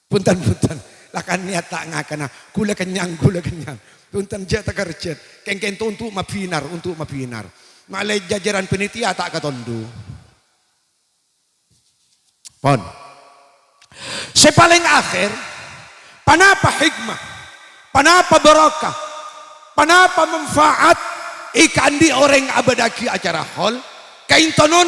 Bhunten, bhunten. La kan niat ta' ngakana. Ghulâ kennyang, ghulâ kennyang. Bhunten, jhâ' takerjhât. Kèng-kèng onto' mabhinar, onto' mabhinar. Malè jhâjhârân panitia ta' katondhu. Pon. Sè palèng akhèr, ponapa hikmah? Ponapa barokah? Ponapa manfaat èkaandi' orèng abâdâ'aghi acara hol? Ka'ènto, non,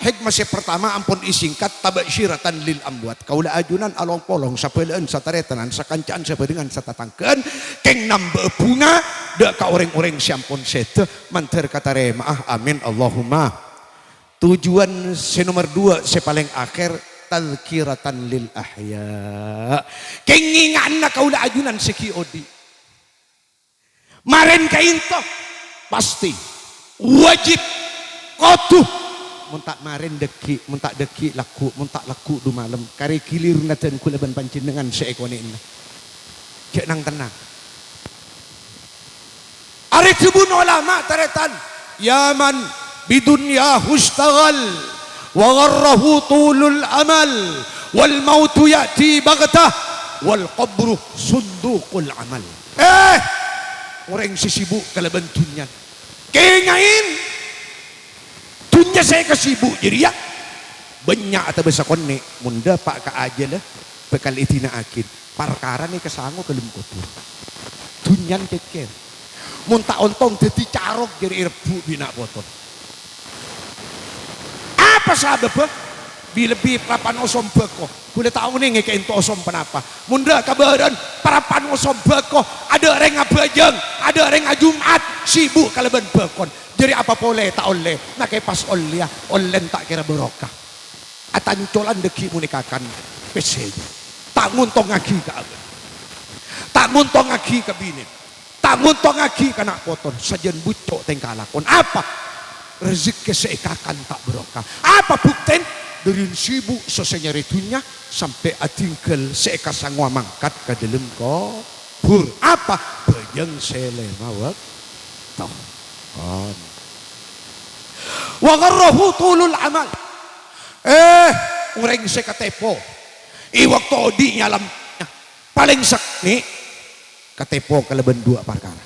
hikmah sè partama ampon èsingkat, tabsyiratan lil amwat. Kaulâ ajunan along-polong sabhâlâ'ân sataretanan, sakanca'an sabhârengan satatangghâ'ân, kèng nambâ'â bhunga dâ' ka orèng-orèng sè ampon sèdhâ, mandhâr katarèma'a. Amin, Allahumma. Tujuan sè nomer duwâ', sè palèng akhèr, tadzkiratan lil ahya. Kèng ngènga'ana kaulâ ajunan sè ghi' odi'. Marèn ka'ènto, pastè, wajib, kodhu. Mon ta' marèn dhâggi', mon ta' dhâggi' lagghu', mon ta' lagghu' dhu malem. Karè ghilirra dân ghulâ bân panjhennengngan sè èkonè'ana. Jhâ' nang-tennang. Arè dhâbuna olama, tarètan, "Ya man bidunyahu istaghal, wa gharrahu tulul amal, wal mautu ya'ti baghtah, wal qabru sunduqul amal." Eh, orèng sè sibuk kalabân dhunnya, kènga'è! Dhunnya sè èkasibuk jârèya bânnya' atabâsa konè', mon dâpa' ka ajhâlâ bhâkal èdina'aghi. Parkarana èkasango ka dâlem kobhur. Dhunnyana kèkkèr. Mon ta' ontong dhâddhi carok jârèya èrebbhu' bi' na' poto. Apa sabâbbhâ? Bi-lebbi parappa'na osom bhâko. Ghulâ ta' onèngè ka'ènto osom ponapa. Mon dâ' kabârâ'ân parappa'na osom bhâko, adâ' rèng abhâjâng, adâ' rèng ajum'at, sibuk kalabân bhâkona. Jârèya apa polè ta' ollè, makè pas ollèya, ollèna ta' kèra barokah. Atancolan dhâggi' mon èkakan pèssèna. Ta' Ta' ngontongngagi ka abâ'. Ta' ngontongngagi ka binè. Ta' ngontongngagi ka na' poto. Sajân bucco' tèngka lakon. Apa? Rejekkè sè èkakan ta' barokah. Apa buktèn? Dhâri sibuk sosè nyarè dhunnya, sampè' adhingghâl sè èkasangowa mangkat ka dhâlem kobhur. Apa? Bhâjâng sè lèma bâkto. Kon. Wa gharrahu tulul amal. Eh, orèng sè katèpo è bâkto odi' nyalem, palèng sakonè' katèpo kalabân duwâ' parkara.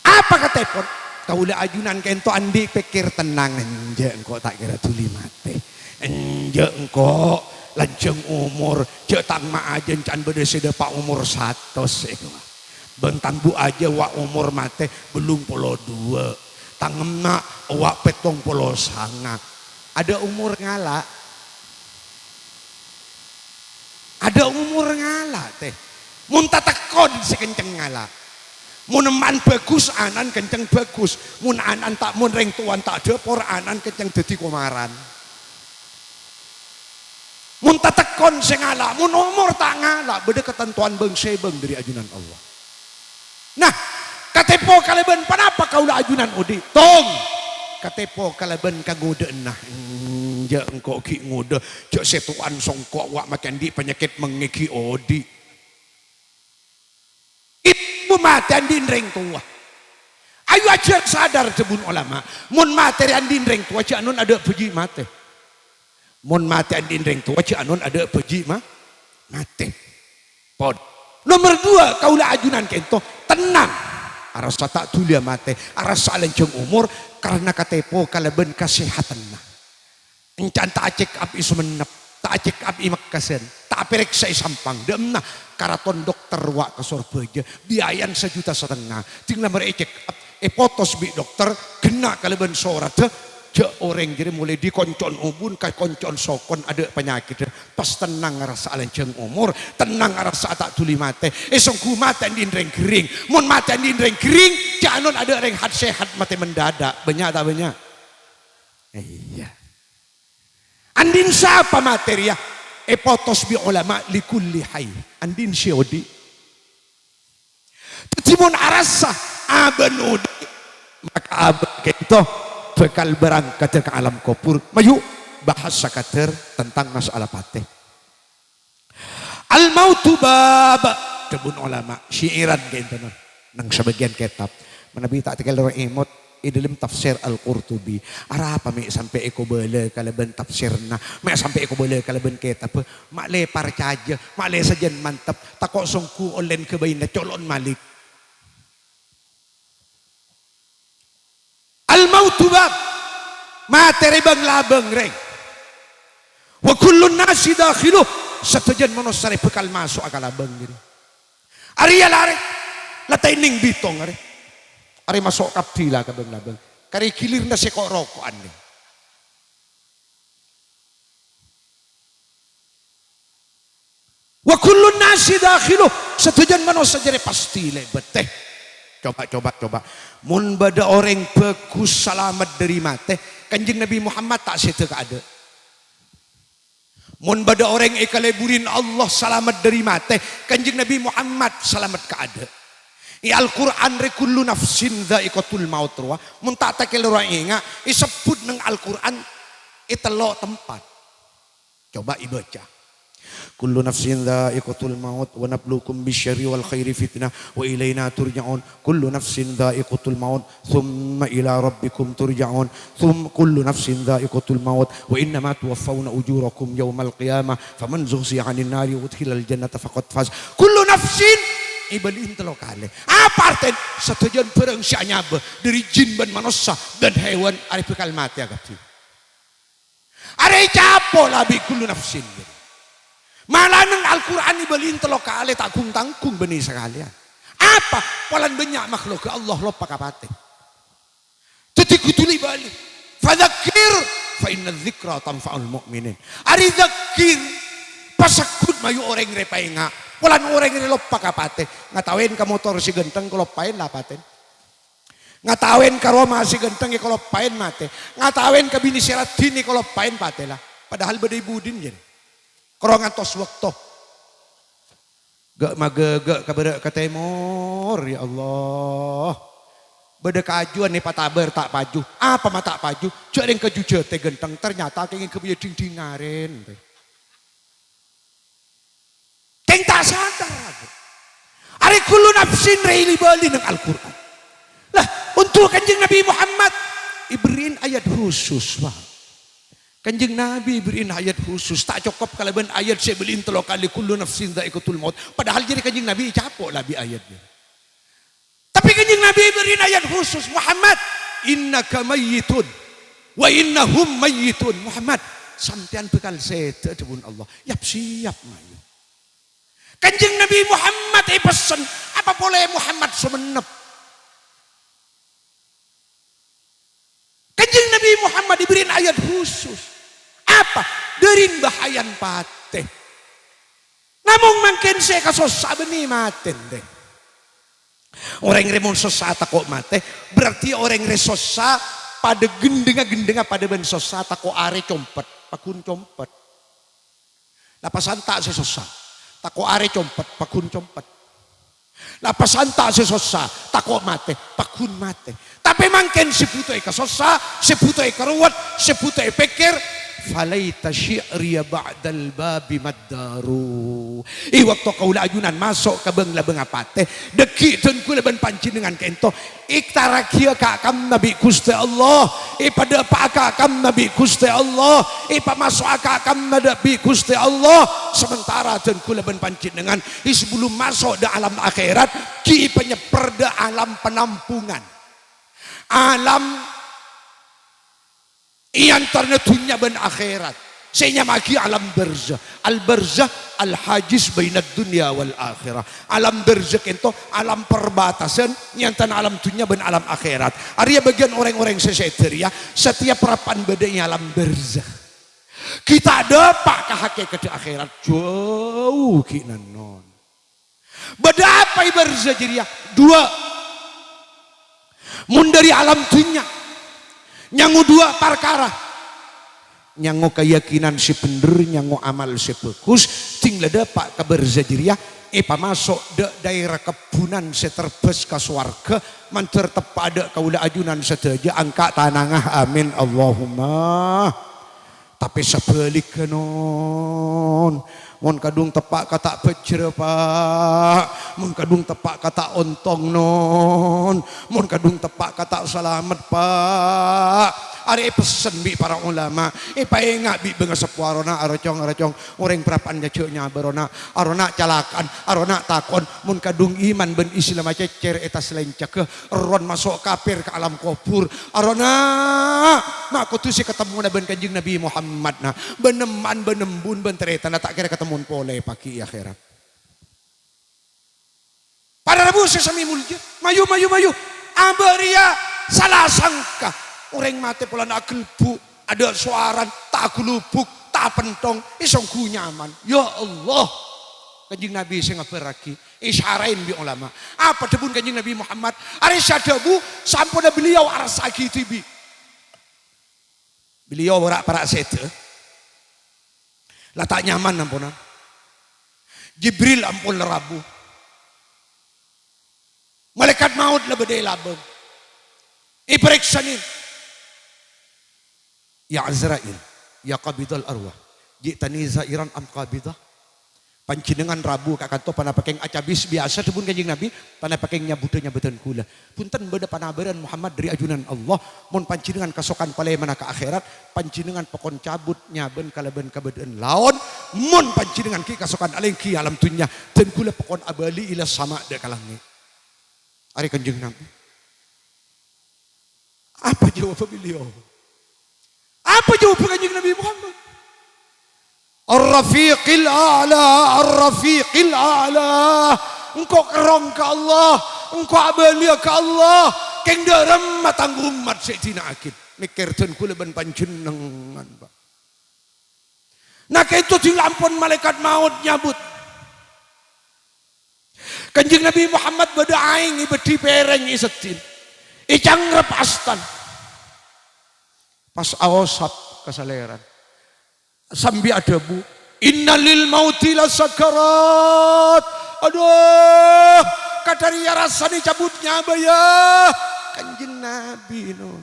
Apa katèpon? Kaulâ ajunan ka'ento andi' pèkkèr tennang, enjâ' engko' ta' kèra dhuli matè. Enjâ' engko' lanjhâng omor, jâ' tang ma' ajâ can bâdâ sè dâpa' omor satos, èkowa. Bân tang bu' ajâ wa' omor matè bellung polo duwâ'. Tang emma' wa' pèttong polo sanga'. Adâ' omor ngala'. Adâ' omor ngala', tè. Mon tatekkon sè kenceng ngala'. Mon emma'an bhâghus, ana'an kenceng bhâghus. Mon ana'an ta', mon rèng towan ta' dâpor, ana'an kenceng dhâddhi komaran. Mon tatekkon sè ngala', mon omor ta' ngala', bâdâ katantowan bâng-sèbâng dhâri ajunan Allah. Nah, katèpo kalabân ponapa kaulâ ajunan odi'? Tong! Katèpo kalabân kangodâ'ânna. Enjâ' engko' ghi' ngodâ, jâ' sè towan songko' wa' makè andi' panyakèt mengngè ghi' odi'. Ibu matè andi' rèng towa. Ayu ajhâr sadar dhâbuna olama. Mon matè rè andi' rèng towa, jâ' non adâ' bhâji' matè. Mon matè andi' rèng towa, jâ' non adâ' bhâji' ma-, matè. Pon. Nomer duwâ', kaulâ ajunan ka'ento, tennang. Arassa ta' dhuliyâ matè, arassa alanjhâng omor, karana katèpo kalabân kasehatanna. Encan ta' check up è Songennep, ta' check up è Mekkasân, ta' aperèksa è Sampang, dâ'emma karaton dokter wa' ka Sorbhâjâ, biayana sajuta satengnga. Ding la marè è-check up, èpotos bi' dokter, ghenna' kalabân soradda, jâ' orèng jârèya molaè dâri konco'an obun ka konco'an sokon adâ' panyakèdda, pas tennang arassa alanjhâng omor, tennang arassa ta' dhuli matè. Èsongghu matè andi' rèng ghering, mon matè andi' rèng ghering, jâ' non adâ' rèng hat-sehat matè mendadak. Bânnya' ta' bânnya'? Iyâ. Andi' sapa matè rèya? Èpotos bi' olama, "Likulli hayy." Andi' sè odi'. Dhâddhi mon arassa abâ'na odi', maka abâ' ka'ento bhâkal berangkat ka alam kobhur. Mayu, bahas sakadâr tentang masalah patè. "Al-mautu bab," dhâbuna olama, syi'iran ka'ento, non, neng sabâgiyân kètab. Manabi ta' takèlèro èmot, è dâlem tafsir Al-Qurtubi. Arapa mè' sampè' èkobâlâ kalabân tafsirna, mè' sampè' èkobâlâ kalabân kètabbhâ, ma' lè parcajâ, ma' lè sajân mantep, tako' songghu ollèna ghâbâyna colo'na Malik. "Al-mautu bab." Matè rè bâng-labâng, rèng. "Wa kullun nasi dakhiluh." Sadhâjâna manossa rè bhâkal maso'a ka labâng jârèya. Arèya la rè, la tènèng bitong arè. Arè maso' kabdi la ka bâng-labâng. Karè ghilirra sè ko'-roko'an, rèng. "Wa kullun nasi dakhiluh," sadhâjâna manossa jârèya pastè lèbât, tè. Coba, coba, coba. Mon bâdâ orèng bhâghus salamet dhâri matè, Kanjeng Nabi Muhammad ta' sèdhâ kaadâ'. Mon bâdâ orèng èkalèburina Allah salamet dhâri matè, Kanjeng Nabi Muhammad salamet kaadâ'. È Al-Qur'an rè, "Kullu nafsin dha'iqatul maut" rowa, mon ta' takèlèro ènga', èsebbhut neng Al-Qur'an è tello' tempat. Coba èbâca. "Kullu nafsin dha'iqatul maut, wa nabluukum bisyarri wal khairi fitnah, wa ilaina turja'un. Kullu nafsin dha'iqatul maut, tsumma ila rabbikum turja'un. Tsum-, kullu nafsin dha'iqatul maut, wa innama tuwaffawna ujurakum yaumal qiyamah, faman zuhziha 'anin nari wa udkhilal jannata faqad faz." Kullu nafsin, èbâli'i tello kalè. Apa artèna? Sadhâjâna bhârâng sè anyabâ, dhâri jin bân manossa bân hèwan, arè bhâkal matèya kabbhi. Arè ècapo' la bi' kullu nafsin. Mala neng Al-Qur'an èbâli'i tello kalè ta' ghung-tangghung bânnè sakalèyan. Apa? Polana bânnya' makhlukka Allah loppa ka patè. Dhâddhi kodhu li-bâli. "Fadzakir fa inna dzikra tanfa'ul mu'minin." Arè dzakir, pasegghut mayu orèng rè paènga'. Polana orèng rè loppa ka patè. Ngatawèn ka motor sè ghântheng, kaloppaèn la patèna. Ngatawèn ka roma sè ghântheng èkaloppaèn matè. Ngatawèn ka binè sè raddhin èkaloppaèn patè la. Padahal bâdâ è budina jârèya. Kèra ngantos bâkto. Ghâ' maghâghâ' ka bârâ' ka tèmor, ya Allah. Bâdâ kajuwân èpatabâr ta' paju. Apa ma' ta' paju? Jhâ' rèng kaju jhâtè ghântheng, ternyata kèngèng ghâbâyâ dhing-dhing arèn. Kèng ta' sadar. Arè kullu nafsin rè li-bâli neng Al-Qur'an. Lah, untuk Kanjeng Nabi Muhammad, èberri'in ayat khusus, Pak. Kanjeng Nabi èberri'in ayat khusus, ta' cokop kalabân ayat sè èberri'in tello kalè, "Kullu nafsin dha'iqatul maut." Padahal jârèya Kanjeng Nabi ècapo' la bi' ayat jârèya. Tapè Kanjeng Nabi èberri'in ayat khusus, "Muhammad, innaka mayyitun, wa innahum mayyitun." "Muhammad, sampèyan bhâkal sèdhâ," dhâbuna Allah. "Yap-siyap, mayu." Kanjeng Nabi Muhammad èpessen, apa polè Muhammad Songennep. Kanjeng Nabi Muhammad èberri'in ayat khusus. Apa? Dâri bahayana patè. Namong mangkèn sè èkasossa bânnè matè, dâ. Orèng rè mon sossa tako' matè, berarti orèng rè sossa padâ gendhengnga, gendhengnga padâ bân sossa tako' arè compet, pagghun compet. La pasanta' sè sossa, tako' arè compet, pagghun compet. La pasanta' sè sossa, tako' matè, pagghun matè. Tapè mangkèn sè bhuto èkasossa, sè bhuto èkarowet, sè bhuto èpèkkèr, "Falaita syi'riya ba'dal babi maddaru." È bâkto kaulâ ajunan maso' ka bâng-labângnga patè, dhâggi' dân kaulâ bân panjhennengngan ka'ènto ètaragiyâ ka-, kamma bi' Ghustè Allah, èpadâpa'a ka-, kamma bi' Ghustè Allah, èpamaso'a ka-, kamma dâ-, bi' Ghustè Allah. Sementara dân kaulâ bân panjhennengngan, è sabellunna maso' dâ' alam akhèrat, ghi' èpanyèpper dâ' alam penampungan. Alam è antarana dhunnya bân akhèrat, sè ènyama'aghi alam barzakh. Al-barzakh al-hajiz bainad dunya wal akhirah. Alam barzakh ka'ènto alam perbatasan è antarana alam dhunnya bân alam akhèrat. Arèya bâgiyân orèng-orèng sè sèdhâ rèya, setiap rapan bâdâ è alam barzakh. Ghi' ta' dâpa' ka hakèkaddhâ akhèrat, jhâu ghi' nannon. Bâdâ apa è barzakh jârèya? Duwâ'. Mon dâri alam dhunnya, nyango duwâ' parkara. Nyango kayakinan sè bhendher, nyango amal sè bhâghus, dhing la dâpa' ka barzakh jârèya, èpamaso' dâ' daèra kebbhunan sè terbâs ka sowarghâ, mandhâr teppa'a dâ' kaulâ ajunan sadhâjâ angka' tanangnga. Amin, Allahumma. Tapè sabhâligghâ, non. Mon kadhung teppa' ka ta' bhâjjhrâ, Pa'. Mon kadhung teppa' ka ta' ontong, non. Mon kadhung teppa' ka ta' salamet, Pa'. Arèya èpessen bi' para ulama, èpaènga' bi' bângaseppo arona, "Arocong, arocong, orèng parappa'na jhâ' nyabâ, arona. Arona calaka'an, arona takon. Mon kadhung iman bân Islamma cècèr è attas lèncègghâ, èrron maso' kafir ka alam kobhur. Arona, ma' kodhu sè katemmona bân Kanjeng Nabi Muhammad, na. Bân emma'an, bân embun, bân tarètanna ta' kèra katemmon polè paghi' è akhèrat." Para rabu sè samè molja, mayu, mayu, mayu. Abâ' rèya sala sangka. Orèng matè polana aghâlbhu', adâ' sowaran, ta' aghulubuk, ta' apènthong, èsongghu nyaman. Ya Allah. Kanjeng Nabi sè ngabârraghi, èsara'è bi' ulama. Apa dhâbuna Kanjeng Nabi Muhammad? Arèya sè adhâbu, samponna beliau arassa dhibi'. Beliau ra'-para' sèdhâ. La ta' nyaman amponna. Jibril ampon la rabu. Malaèkat maot la bâdâ è labâng. Èparèksanè. "Ya Azrail, ya qabidhal arwah, ji'tani za'iran am qabidhah?" "Panjhennengngan rabu ka kanto ponapa kèng acabis biyasa?" dhâbuna Kanjeng Nabi, "Ponapa kèng nyabudhâ nyabâdhân kaulâ?" "Bhunten, bâdâ panabârân Muhammad dâri ajunan Allah, mon panjhennengngan kasokan palèmanna ka akhèrat, panjhennengngan pokon cabut nyabâna kalabân kabâdâ'ân laon, mon panjhennengngan ghi' kasokan alèngghi alam dhunnya, dân kaulâ pokon abâli ila sama' dâ' ka langngè'." Arè Kanjeng Nabi. Apa jawabnya beliau? Apa jawabnya Kanjeng Nabi Muhammad? "Ar-Rafiqil A'la, Ar-Rafiqil A'la." Engko' kerrong ka Allah, engko' abâliyâ ka Allah. Kèng dâremma tang ommat sè èdina'aghi. Mèkkèr dân kaulâ bân panjhennengngan, Pak. Nah, ka'ènto dhing la ampon malaèkat maot nyabut. Kanjeng Nabi Muhammad bâdâ aèng èbâddhi pèrèng èseddhin. Ècangrep astan. Pas aosap ka salèrana. Sambi adhâbu, "Inna lil mauti la sakarat." Adhu, kadhâriyâ rassana cabut nyabâ, yâ. Kanjeng Nabi, non.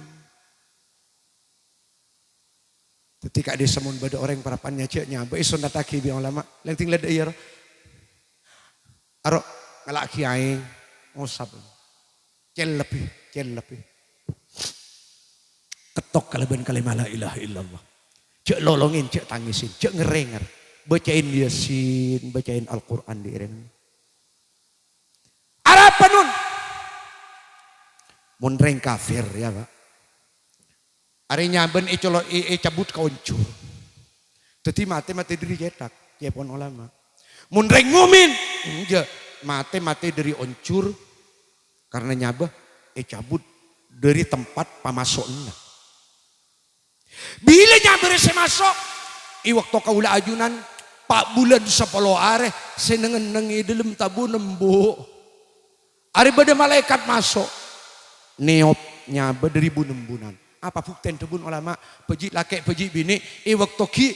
Dhâddhi, ka'dhissa' mon bâdâ orèng parappa'na jhâ' nyabâ, èsonnattaghi bi' ulama. Lèng-tèng lèdhâ, iyâ, ro. Aro, ngala' kèyaè, ngosap. Cel lebbi, cel lebbi. Kettok kalabân kalèma la ilaha illallah. Jhâ' lolongè, jhâ' tangèsè, jhâ' ngèrèngè. Bâcaè Yasin, bâcaè Al-Qur'an dhi' rèng. Arapa, non? Mon rèng kafir, yâ, Pak. Arè nyabâ ècolo-, è-, ècabut ka onjhur. Dhâddhi matè, matè dhâri cèthak, ca'èpon ulama. Mon rèng mu'min, enjâ', matè, matè dhâri onjhur, karna nyabâ ècabut dhâri tempat pamaso'na. Bilâ nyabâ rè sè maso'? È bâkto kaulâ ajunan, pa' bulân sapolo arè, sè neng-enneng è dhâlem tabu nembu. Arè bâdâ malaèkat maso', nèyop nyabâ dhâri bu-nembunan. Apa buktèna dhâbuna ulama? Bhâji' lakè', bhâji' binè', è bâkto ghi'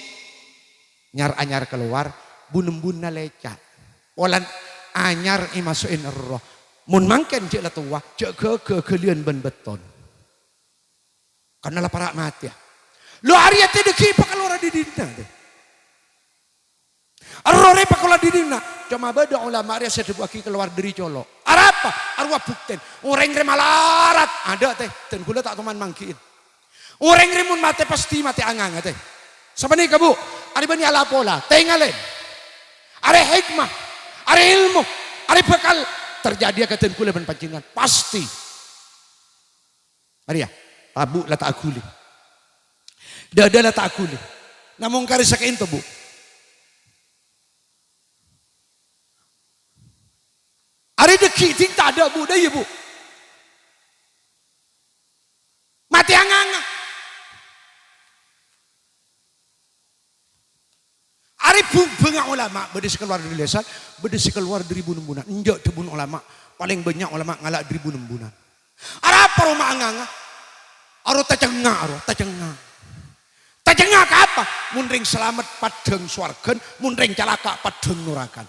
nyar-anyar kalowar, bu-nembuna lèca'. Polana anyar èmaso'è erroh. Mon mangkèn jhâ' la towa, jhâ' ghâghâ ghâliyân bân bâtton. Karna la para' matèya. Lo, arèya tè dhâggi' èpakalowara dhi-, dhinna', tè. Erroh rè èpakalowara dhi-, dhinna'. Coma bâdâ ulama rè sè dhâbuwâghi kalowar dhâri colo'. Arapa? Arowa buktèna. Orèng rè malarat. Adâ', tè. Dân kaulâ ta' toman mangghi'in. Orèng rè mon matè pastè matè anganga, tè. Sapanèka, Bu. Arè bânnè ala pola. Tèngalè. Arè hikmah. Arè èlmo. Arè bhâkal terjadi ka dân kaulâ bân panjhennengngan. Pastè. Arèya, tabu' la ta' aghuli. Dâdâ la ta' aghuli. Namong karè saka'ènto, Bu. Arè dhâggi' dhing tadâ', Bu, dâ' iyâ, Bu. Matè anganga. Arè bhungbhângnga ulama, bâdâ sè kalowar dhâri lèsan, bâdâ sè kalowar dhâri bu-nembunan. Enjâ' dhâbuna ulama, palèng bânnya' ulama ngala' dhâri bu-nembunan. Arapa ro ma' anganga? Aro tacengnga', aro tacengnga'. Tacengnga' ka apa? Mon rèng salamet paddhâng sowarghân, mon rèng calaka' paddhâng norakan.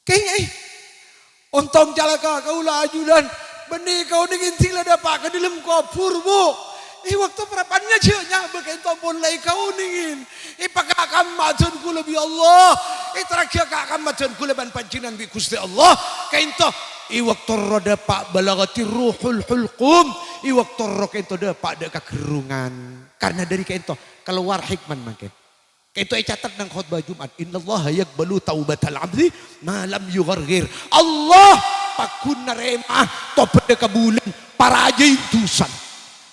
Kèngèng, ontong calaka' kaulâ ajunan, bânnè kaonèngèn dhing la dâpa' ka dhâlem kobhur, Bu. È bâkto parappa'na jhâ' nyabâ ka'ènto pon la èkaonèngèn. Èpaka' kamma dân kaulâ bi' Allah. Èterraghi ka' kamma dân kaulâ bân panjhennengngan bi' Ghustè Allah. Ka'ènto, è bâkto roh dâpa' balaghatir ruhul hulqum. È bâkto roh ka'ènto dâpa' dâ' ka gherrungan. Karna dhâri ka'ènto kalowar hikmah mangkèn. Ka'ènto ècatet neng khotbah Jumat, "Innallaha yaqbalu taubatal abdi ma lam yugharghir." Allah paggun narèma tobhâddhâ kabulân parajâi dusan.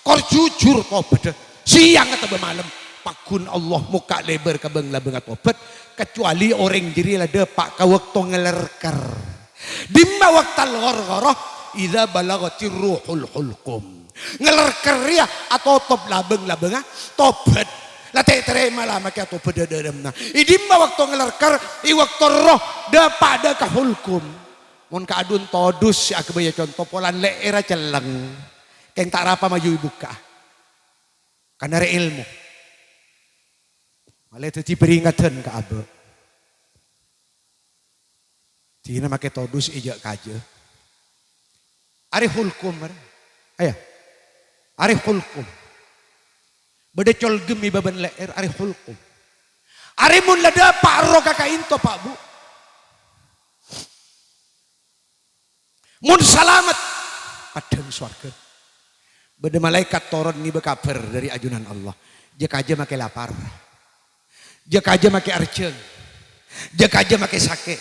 Kor jujur tobhâddhâ, sèyang otabâ malem, paggun Allah mokka' lèbâr ka bâng-labângnga tobhât, kacuali orèng jârèya la dâpa' ka bâkto ngalèrkèr. Dimma waqtal gharghara? Idza balaghatir ruhul hulqum. Ngalèrkèr rèya atotop labâng-labângnga tobhât. La ta' ètarèma la makè atobhât dâ-, dâ-, dâlemma. È dimma bâkto ngalèrkèr? È bâkto roh dâpa' dâ' ka hulqum. Mon ka'dhun todus sè aghâbâyâ conto polana lè'èrra cellèng. Kèng ta' rapa mayu èbukka'a. Kan arè èlmo. Malè dhâddhi pèringatan ka abâ'. Dina makè todus è jâ'-kajâ'. Arè hulqum, arè. Aya. Arè hulqum. Bâdâ colgem è bâbâna lè'èr, arè hulqum. Arè mon la dâpa' roh ka ka'ènto, Pa', Bu. Mon salamet, paddhâng sowarghâ. Bâdâ malaèkat toron ngèbâ kabhâr dâri ajunan Allah. Jâ-kajâ makè lapar. Jâ-kajâ makè arjhâng. Jâ-kajâ makè sakè'.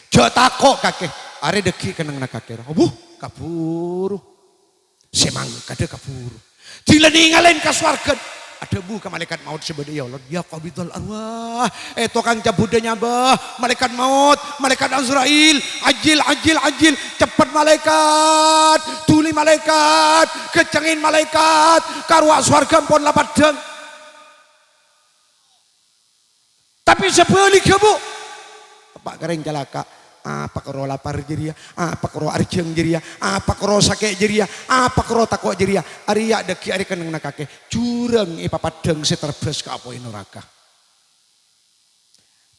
Jâ' tako' kakè. Arè dhâggi' kennengnganna kakè. Abu, kabhuru. Sè mangkadhâ kabhuru. Dila nèngalè ka sowarghâ. Adhâbu ka malaèkat maot sè bâdâ è olon, "Ya qabidhal arwah, è tokang cabudhâ nyabâ, malaèkat maot, malaèkat Azrail, ajil, ajil, ajil, ceppet malaèkat, dhuli malaèkat, ghâncèngè malaèkat, ka rowa sowarghâ ampon la paddhâng." Tapè sabhâligghâ, Bu, apa' ka rèng calaka'? Apa karo lapar jârèya? Apa karo arjhâng jârèya? Apa karo sakè' jârèya? Apa karo tako' jârèya? Arèya dhâggi' arè kennengnganna kakè. Jhurâng è papaddhâng sè terbâs ka apoy noraka.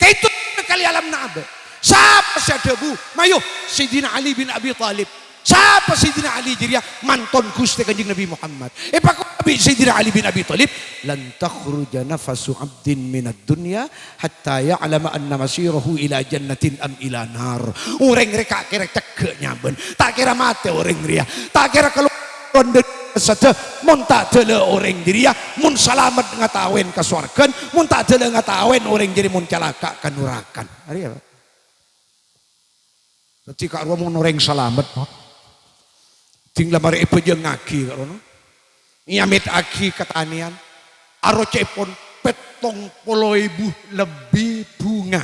Ètolè kalè alamma abâ'. Sapa sè adhâbu? Mayu, Sayyidina Ali bin Abi Thalib. Sapa Sayyidina Ali jârèya? Manton Ghustè Kanjeng Nabi Muhammad. Èpakon bi' Sayyidina Ali bin Abi Thalib, "Lan takhruja nafasu 'abdin minad dunya hatta ya'lama anna masirahu ila jannatin am ila nar." Orèng rè ta' kèra cègghâ' nyabân, ta' kèra matè orèng rèya, ta' kèra kalowar dhâri sadhâjâ, mon ta' dâlâ orèng jârèya, mon salamet ngataowèn ka sowarghâ, mon ta' dâlâ ngataowèn orèng jârèya mon calaka' ka naraka. Arèya, Pak. Dhâddhi, ka'rowa mon orèng salamet, Pak, dhing la marè èbhâjângngaghi, ka'rowa, no? Èamètta'aghi katanèyan, aroca'èpon pèttong polo èbu lebbi bhunga.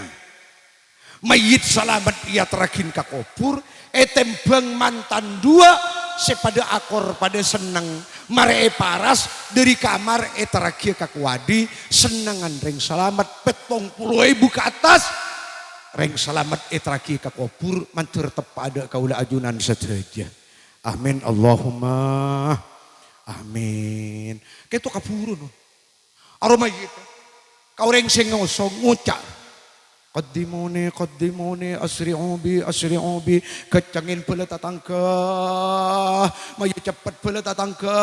Mayyit salamet èyaterraghi ka kobhur, ètèmbhâng mantan duwâ' sè padâ akor, padâ senneng. Marè èparas dhâri kamar èterraghi ka kowadhi, sennengngan rèng salamet pèttong polo èbu ka attas. Rèng salamet èterraghi ka kobhur, mandhâr teppa' adâ' kaulâ ajunan sadhâjâ. Amin, Allahumma amin. Kèto kabhuru, no. Aroma gitu. Ka orèng sè ngoso ngoca', "Qaddimuni, qaddimuni, asri'u bi, asri'u bi." Kencengin bhâlâ tatangghâ. Mayu ceppet bhâlâ tatangghâ.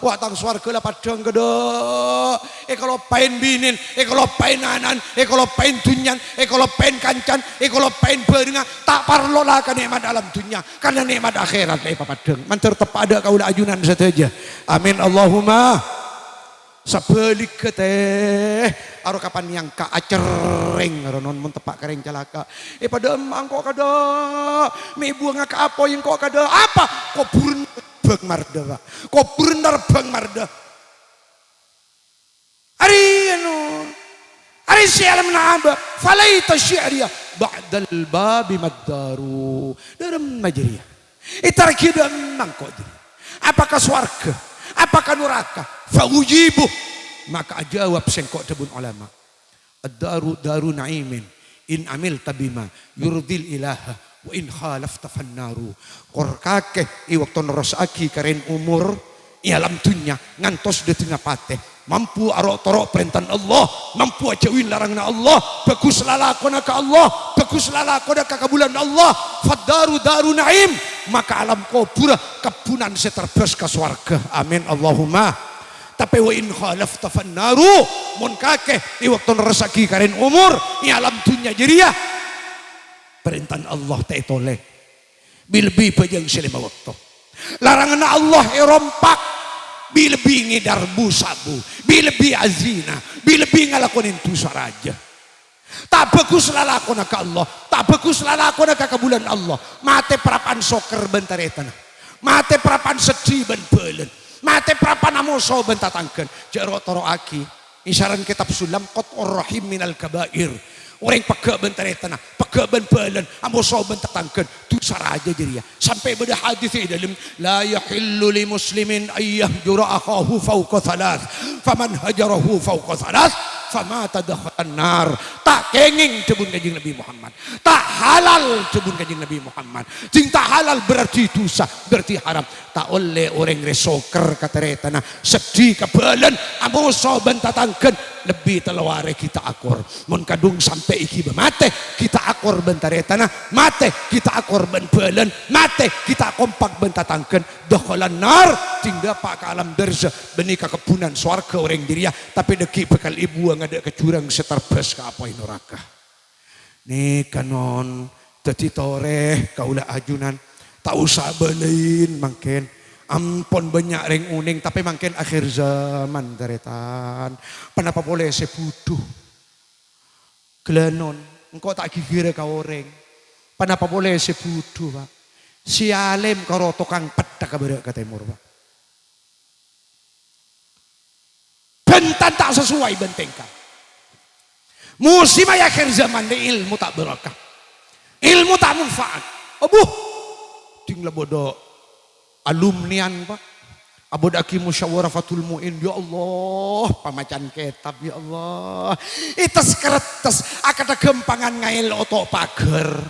Wa' tang sowarghâ la paddhâng kadâ'. Èkaloppaèn binèn, èkaloppaèn ana'na, èkaloppaèn dhunnyana, èkaloppaèn kancana, èkaloppaèn bhârângnga. Ta' parlo la ka nè'mat alam dhunnya, karna nè'mat akhèrat la èpapaddhâng. Mandhâr teppa' adâ' kaulâ ajunan sadhâjâ. Amin, Allahumma. Sabhâligghâ, tè, aro kapan nyangka acerrèng, aro non mon teppa' ka rèng calaka'. È, padâ emma' engko' kadâ', mè' buwângnga ka apoy engko' kadâ'. Apa? Kobhurân bhâng mardhâ, Pak. Kobhurân bhâng mardhâ. Arèya, no. Arèya sè alamma abâ'. Falaita syi'riya ba'dal babi maddaru. Dâremma jârèya. Ètarghiyâ dâ' emma' engko' jârèya. Apa ka sowarghâ? Apa ka naraka? Fa ujibu. Maka ajâwâb sèngko' dhâbuna olama. Ad-daru daru na'imin in amilta bima yurdil ilaha wa in khalafta fannaru. Kor kakè è bâkto nerrossaghi karèn omor è alam dhunnya ngantos dâtengnga patè. Mampu aro'-toro' parèntana Allah, mampu ajâuwi laranganna Allah, bhâghus lalakonna ka Allah, bhâghus lalakonna ka kabulâna Allah, faddaru daru na'im, maka alam kobhurrâ kebbhunan sè tarbâs ka sowarghâ. Amin, Allahumma. Tapè wa in khalafta fannaru, mon kakè è bâkto nerrossaghi karèn omor è alam dhunnya jârèya, parèntana Allah ta' ètolè. Bi-lebbi bhâjâng sè lèma bâkto. Laranganna Allah èrompak, bi-lebbi ngèdhâr bu-sabu, bi-lebbi azina, bi-lebbi ngalakonè dhusa rajâ. Ta' bhâghus lalakonna ka Allah, ta' bhâghus lalakonna ka kabulâna Allah. Matè parappa'na sokkèr bân tarètanna. Matè parappa'na seddhi bân bhâlâna. Matè parappa'na amoso bân tatangghâna. Jhâ' ro'-toro'aghi. Èsareng kètab Sulam, qat'ur rahim minal kaba'ir. Orèng pegghâ' bân tarètanna, pegghâ' bân bhâlâna, amoso bân tatangghâna, dhusa rajâ jârèya. Sampè' bâdâ hadis è dâlem, "La yahillu li muslimin an yahjura akhahu fauqa thalath, faman hajarahu fauqa thalath, famata dakhalan nar." Ta' kèngèng, dhâbuna Kanjeng Nabi Muhammad. Ta' halal, dhâbuna Kanjeng Nabi Muhammad. Jhing ta' halal berarti dhusa, berarti haram. Ta' ollè orèng rè sokkèr ka tarètanna, seddhi ka bhâlâna, amoso bân tatangghâna, lebbi tello arè ghi' ta' akor. Mon kadhung sampè' ghi' bâ matè, ghi' ta' akor bân tarètanna, matè, ghi' ta' akor bân bhâlâna, matè, ghi' ta' kompak bân tatangghâna, dakhalan nar, jhing dâpa' ka alam barzakh, bânnè ka kebbhunan sowarghâ orèng jârèya, tapè dhâggi' bhâkal èbuwâng adâ' ka jhurâng sè tarbâs ka apoy naraka. Nèka non, dhâddhi torè kaulâ ajunan, ta' osa abâlâi mangkèn. Ampon bânnya' rèng onèng, tapè mangkèn akhèr zaman, tarètan. Ponapa polè sè budhu? Ghellâ' non, engko' ta' ghighirâ ka orèng. Ponapa polè sè budhu, Pak? Sè alèm karo tokang pètthak ka bârâ' ka tèmor, Pak. Bhântan ta' sasoway bân tèngka. Musimma è akhèr zaman nè èlmo ta' barokah. Èlmo ta' manfaat. Abbhu! Dhing la bâdâ alumnian, Pak. Abâdâ'aghi musyawarah Fathul Mu'in. Ya Allah, pamaca'an kètab, ya Allah. Ètes-karettes, akadâ ghâmpangan ngaèl oto' paghâr.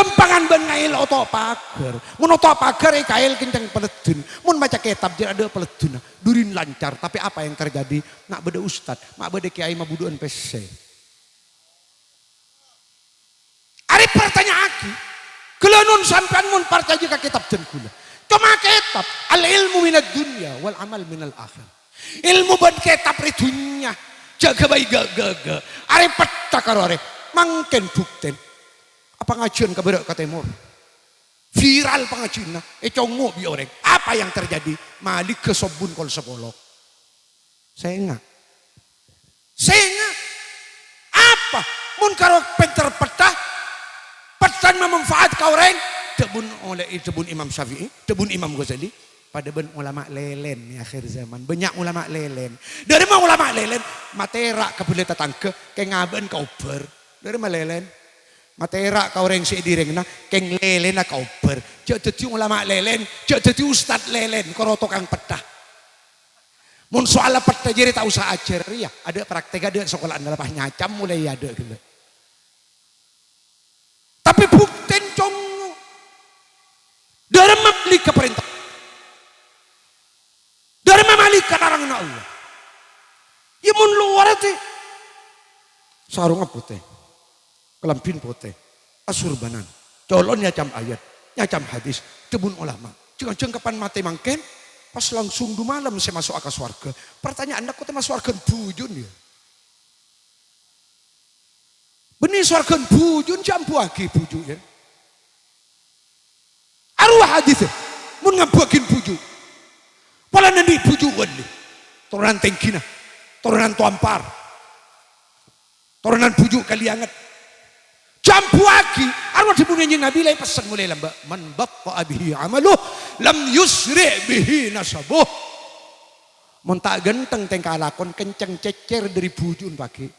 Ghâmpangan bân ngaèl oto' paghâr. Mon oto' paghâr èkaèl kencèng paleddhân. Mon maca kètab jârèya adâ' paleddhânna. Durin lancar. Tapè apa yang terjadi? Ma' bâdâ ustad, ma' bâdâ kèyaè mabudhu'ân pèssè. Arè partanya'aghi. Ghellâ' non sampèyan mon parcajâ ka kètab dân ghulâ. Coma kètab, "Al-ilmu minad dunya wal amal minal akhirah." Èlmo bân kètab rè dhunnya. Jâ' ghâbây ghâ-ghâghâ. Arè pettha karo arè. Mangkèn bhuktèn. Apa ngajhiyân ka bârâ' ka tèmor? Viral pangajiânna. Ècongngo' bi' orèng. Apa yang terjadi? Maligghâ sobbun kol sapolo. Sènga'. Sènga'. Apa? Mon karo pènter pettha, petthan mamanfaat ka orèng. Dhâbuna olè, dhâbuna Imam Syafi'i, dhâbuna Imam Ghazali, padâ bân ulama lèlèn è akhir zaman. Bânnya' ulama lèlèn. Dâremma ulama lèlèn? Matèra' ka bhâlâ tatangghâ, kèng abâ'na ka obâr. Dâremma lèlèn? Matèra' ka orèng sè è dhirèngnga, kèng lèlèna ka obâr. Jâ' dhâddhi ulama lèlèn, jâ' dhâddhi ustad lèlèn, karo tokang pettha. Mon soalla pettha jârèya ta' osa ajhâr, iyâ, adâ' praktèk, adâ' sakola'anna la pas nyacam molaè adâ' ghellâ'. Tapè bhuktèn congngo'. Dâremma maligghâ parènta. Dâremma maligghâ laranganna Allah. Iyâ mon lowar atè. Sarongnga potè. Kalambhina potè. Asurbanan. Colo'na nyacam ayat, nyacam hadis, dhâbuna ulama. Jhâng-jhâng kapan matè mangkèn, pas langsung du malem sè maso'a ka sowarghâ. Partanya'anna, kotè masowarghâ bhujun, iyâ? Bânnè sowarghâ bhujun, jhâ' ambuwâghi bhuju', iyâ. Arowa hadis, mon ngambuwâghi bhuju'. Polana andi' bhuju' wali. Toronan tèngghina. Toronan toampar. Toronan bhuju' Kalianget. Jhâ' ambuwâghi, arowa dhâbuna Kanjeng Nabi la èpessen molaè lambâ', "Man batta'a bihi amaluh, lam yusri' bihi nasabuh." Mon ta' ghântheng tèngka lakon, kencèng cècèr dâri bhujun pagghi'.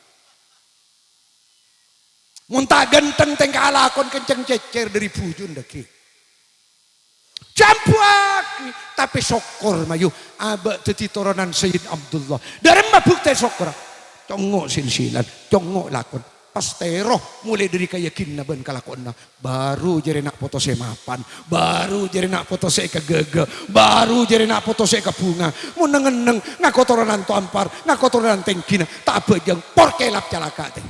Mon ta' ghântheng tèngka lakon, kencèng cècèr dâri bhujun dâgghi'. Jhâ' ambuwâghi, tapè sokkor, mayu, abâ' dhâddhi toronan Sayyid Abdullah. Dâremma bhuktè sokkorra? Congngo' silsilan, congngo' lakon. Pas tèro, molaè dâri kayakinanna bân kalakowanna. Bhuru jârèya na' poto sè mapan, bhuru jârèya na' poto sè èkaghâghâ, bhuru jârèya na' poto sè èkabhunga. Mon neng-enneng, ngako toronan toampar, ngako toronan tèngghina, ta' abhâjâng, por kèlap calaka', tè.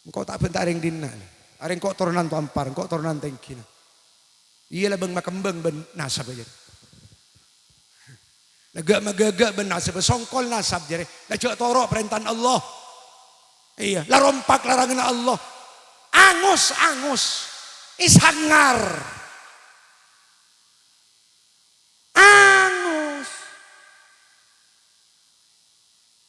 Engko' ta' bânta' rèng dinna', lè. Arè engko' toronan toampar, engko' toronan tèngghina. Iyâ, la bâng-makembâng bân nasabhâ, jârèya. La ghâ'-maghâghâ bân nasabhâ, songkol nasab, jârèya. La jhâ' toro' parèntana Allah. Iyâ, la rompak laranganna Allah. Angus, angus. Èsangar. Angus.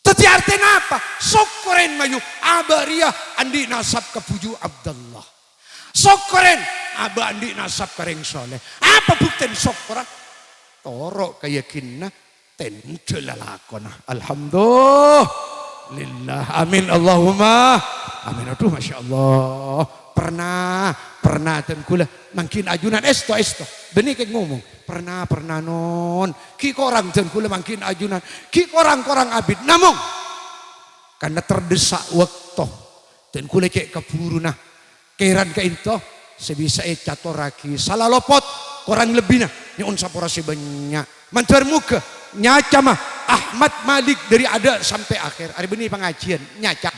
Dhâddhi artèna apa? Sokkorèn, mayu, abâ' rèya andi' nasab ka bhuju' Abdullah. Sokkorèn, abâ' andi' nasab ka rèng soleh. Apa bhuktèna sokkorra? Toro' kayakinanna, tèndhâ lalakonna. Alhamdulillah. Amin. Allahumma amin. Adhu, masya Allah. Pernah, pernah dân ghulâ mangghina ajunan, èsto, èsto. Bânnè kèng ngomong. Pernah, pernah, non. Ghi' korang dân ghulâ mangghina ajunan. Ghi' korang-korang abit. Namong, karna terdesa' bâkto, dân ghulâ cè' kabhuruna. Kèran ka'dinto sè bisa ècatorraghi. Sala lopot, korang lebbina. Nyo'on sapora sè bânnya'. Mandhâr mogâ nyacama Ahmad Malik dâri adâ' sampè' akhèr. Arè bânnè pangajiân, nyacam.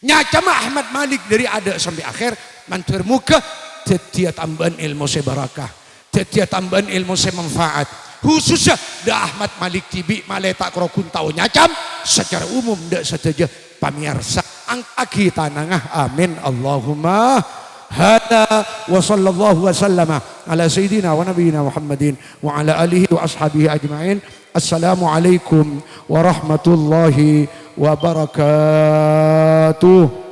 Nyacama Ahmad Malik dâri adâ' sampè' akhèr, mandhâr mogâ dhâddhiyâ tambâ'ân èlmo sè barakah, dhâddhiyâ tambâ'ân èlmo sè manfaat. Khusussa dâ' Ahmad Malik dhibi' malè ta' karo ghun tao nyacam, sacara umum dâ' sadhâjâ pamèyarsa. Angka'aghi tanangnga. Amin. Allahumma. Hadza wa sallallahu wa sallama ala sayyidina wa nabiyyina Muhammadin wa ala alihi wa ashabihi ajma'in. Assalamualaikum warahmatullahi wabarakatuh.